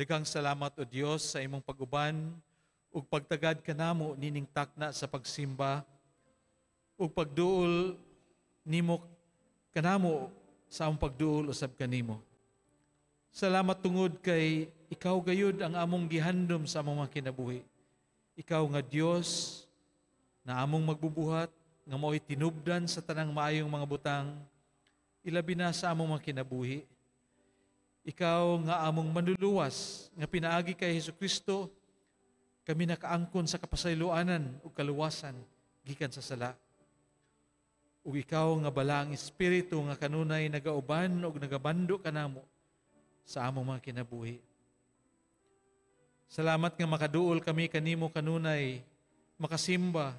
Daghang salamat o Dios sa imong pag-uban ug pagtagad kanamo nining takna sa pagsimba ug pagduol nimo kanamo sa among pagduol usab kanimo. Salamat tungod kay ikaw gayud ang among gihandom sa among mga kinabuhi. Ikaw nga Dios na among magbubuhat nga mao'y tinubdan sa tanang maayong mga butang, ilabi na sa among mga kinabuhi. Ikaw nga among manluluwas nga pinaagi kay Hesukristo, kami nakaangkon sa kapasayloanan ug kaluwasan gikan sa sala. Ug ikaw nga balaang espiritu nga kanunay nagauban ug nagabando kanamo sa among mga kinabuhi. Salamat nga makaduol kami kanimo kanunay, makasimba,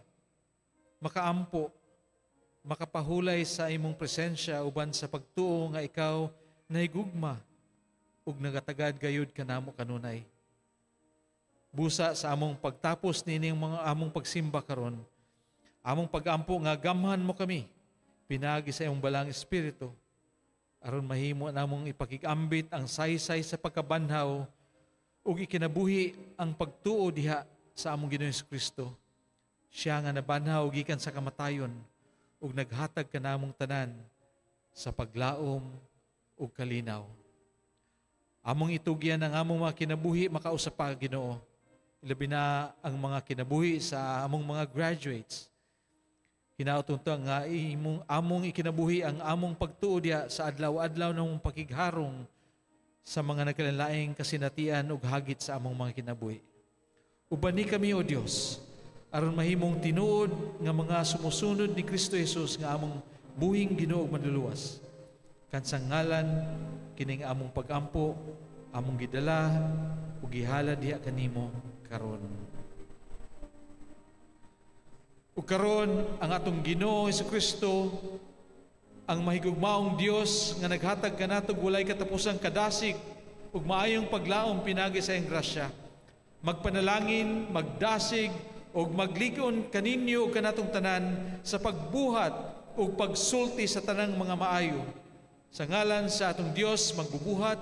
makaampo, makapahulay sa imong presensya uban sa pagtuo nga ikaw nahigugma ug nagatagad gayud kanamo kanunay. Busa sa among pagtapos nining mga among pagsimba karon, among pagampo nga gamhan mo kami pinaagi sa imong balang espiritu aron mahimo namong ipakigambit ang saysay sa pagkabanhaw ug ikinabuhi ang pagtuo diha sa among Ginoong Hesukristo. Siya nga nabanhaw gikan sa kamatayon ug naghatag kanamong tanan sa paglaom ug kalinaw. Among itugyan ang among mga kinabuhi makausap pa, Ginoo. Ilabi na ang mga kinabuhi sa among mga graduates. Hinaot unta nga imong among ikinabuhi ang among pagtuo diha sa adlaw-adlaw ng pakigharong sa mga nagkalainlaing kasinatian ug hagit sa among mga kinabuhi. Ubani kami, O Dios, aron mahimong tinuod nga mga sumusunod ni Kristo Jesus nga among buhing Ginoo ug manluluwas. Kansang ngalan kining among pagampo, among gidala ug gihala diha kanimo karon. Ug Ug karon ang atong Ginoo Hesukristo, ang mahigugmaong Dios nga naghatag kanato og walay katapusang kadasig ug maayong paglaom pinagi sa iyang grasya, magpanalangin, magdasig ug maglig-on kaninyo ug kanatong tanan sa pagbuhat ug pagsulti sa tanang mga maayo. Sa ngalan sa atong Dios magbubuhat,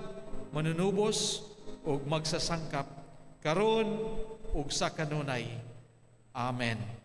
manunubos ug magsasangkap karon ug sa kanunay. Amen.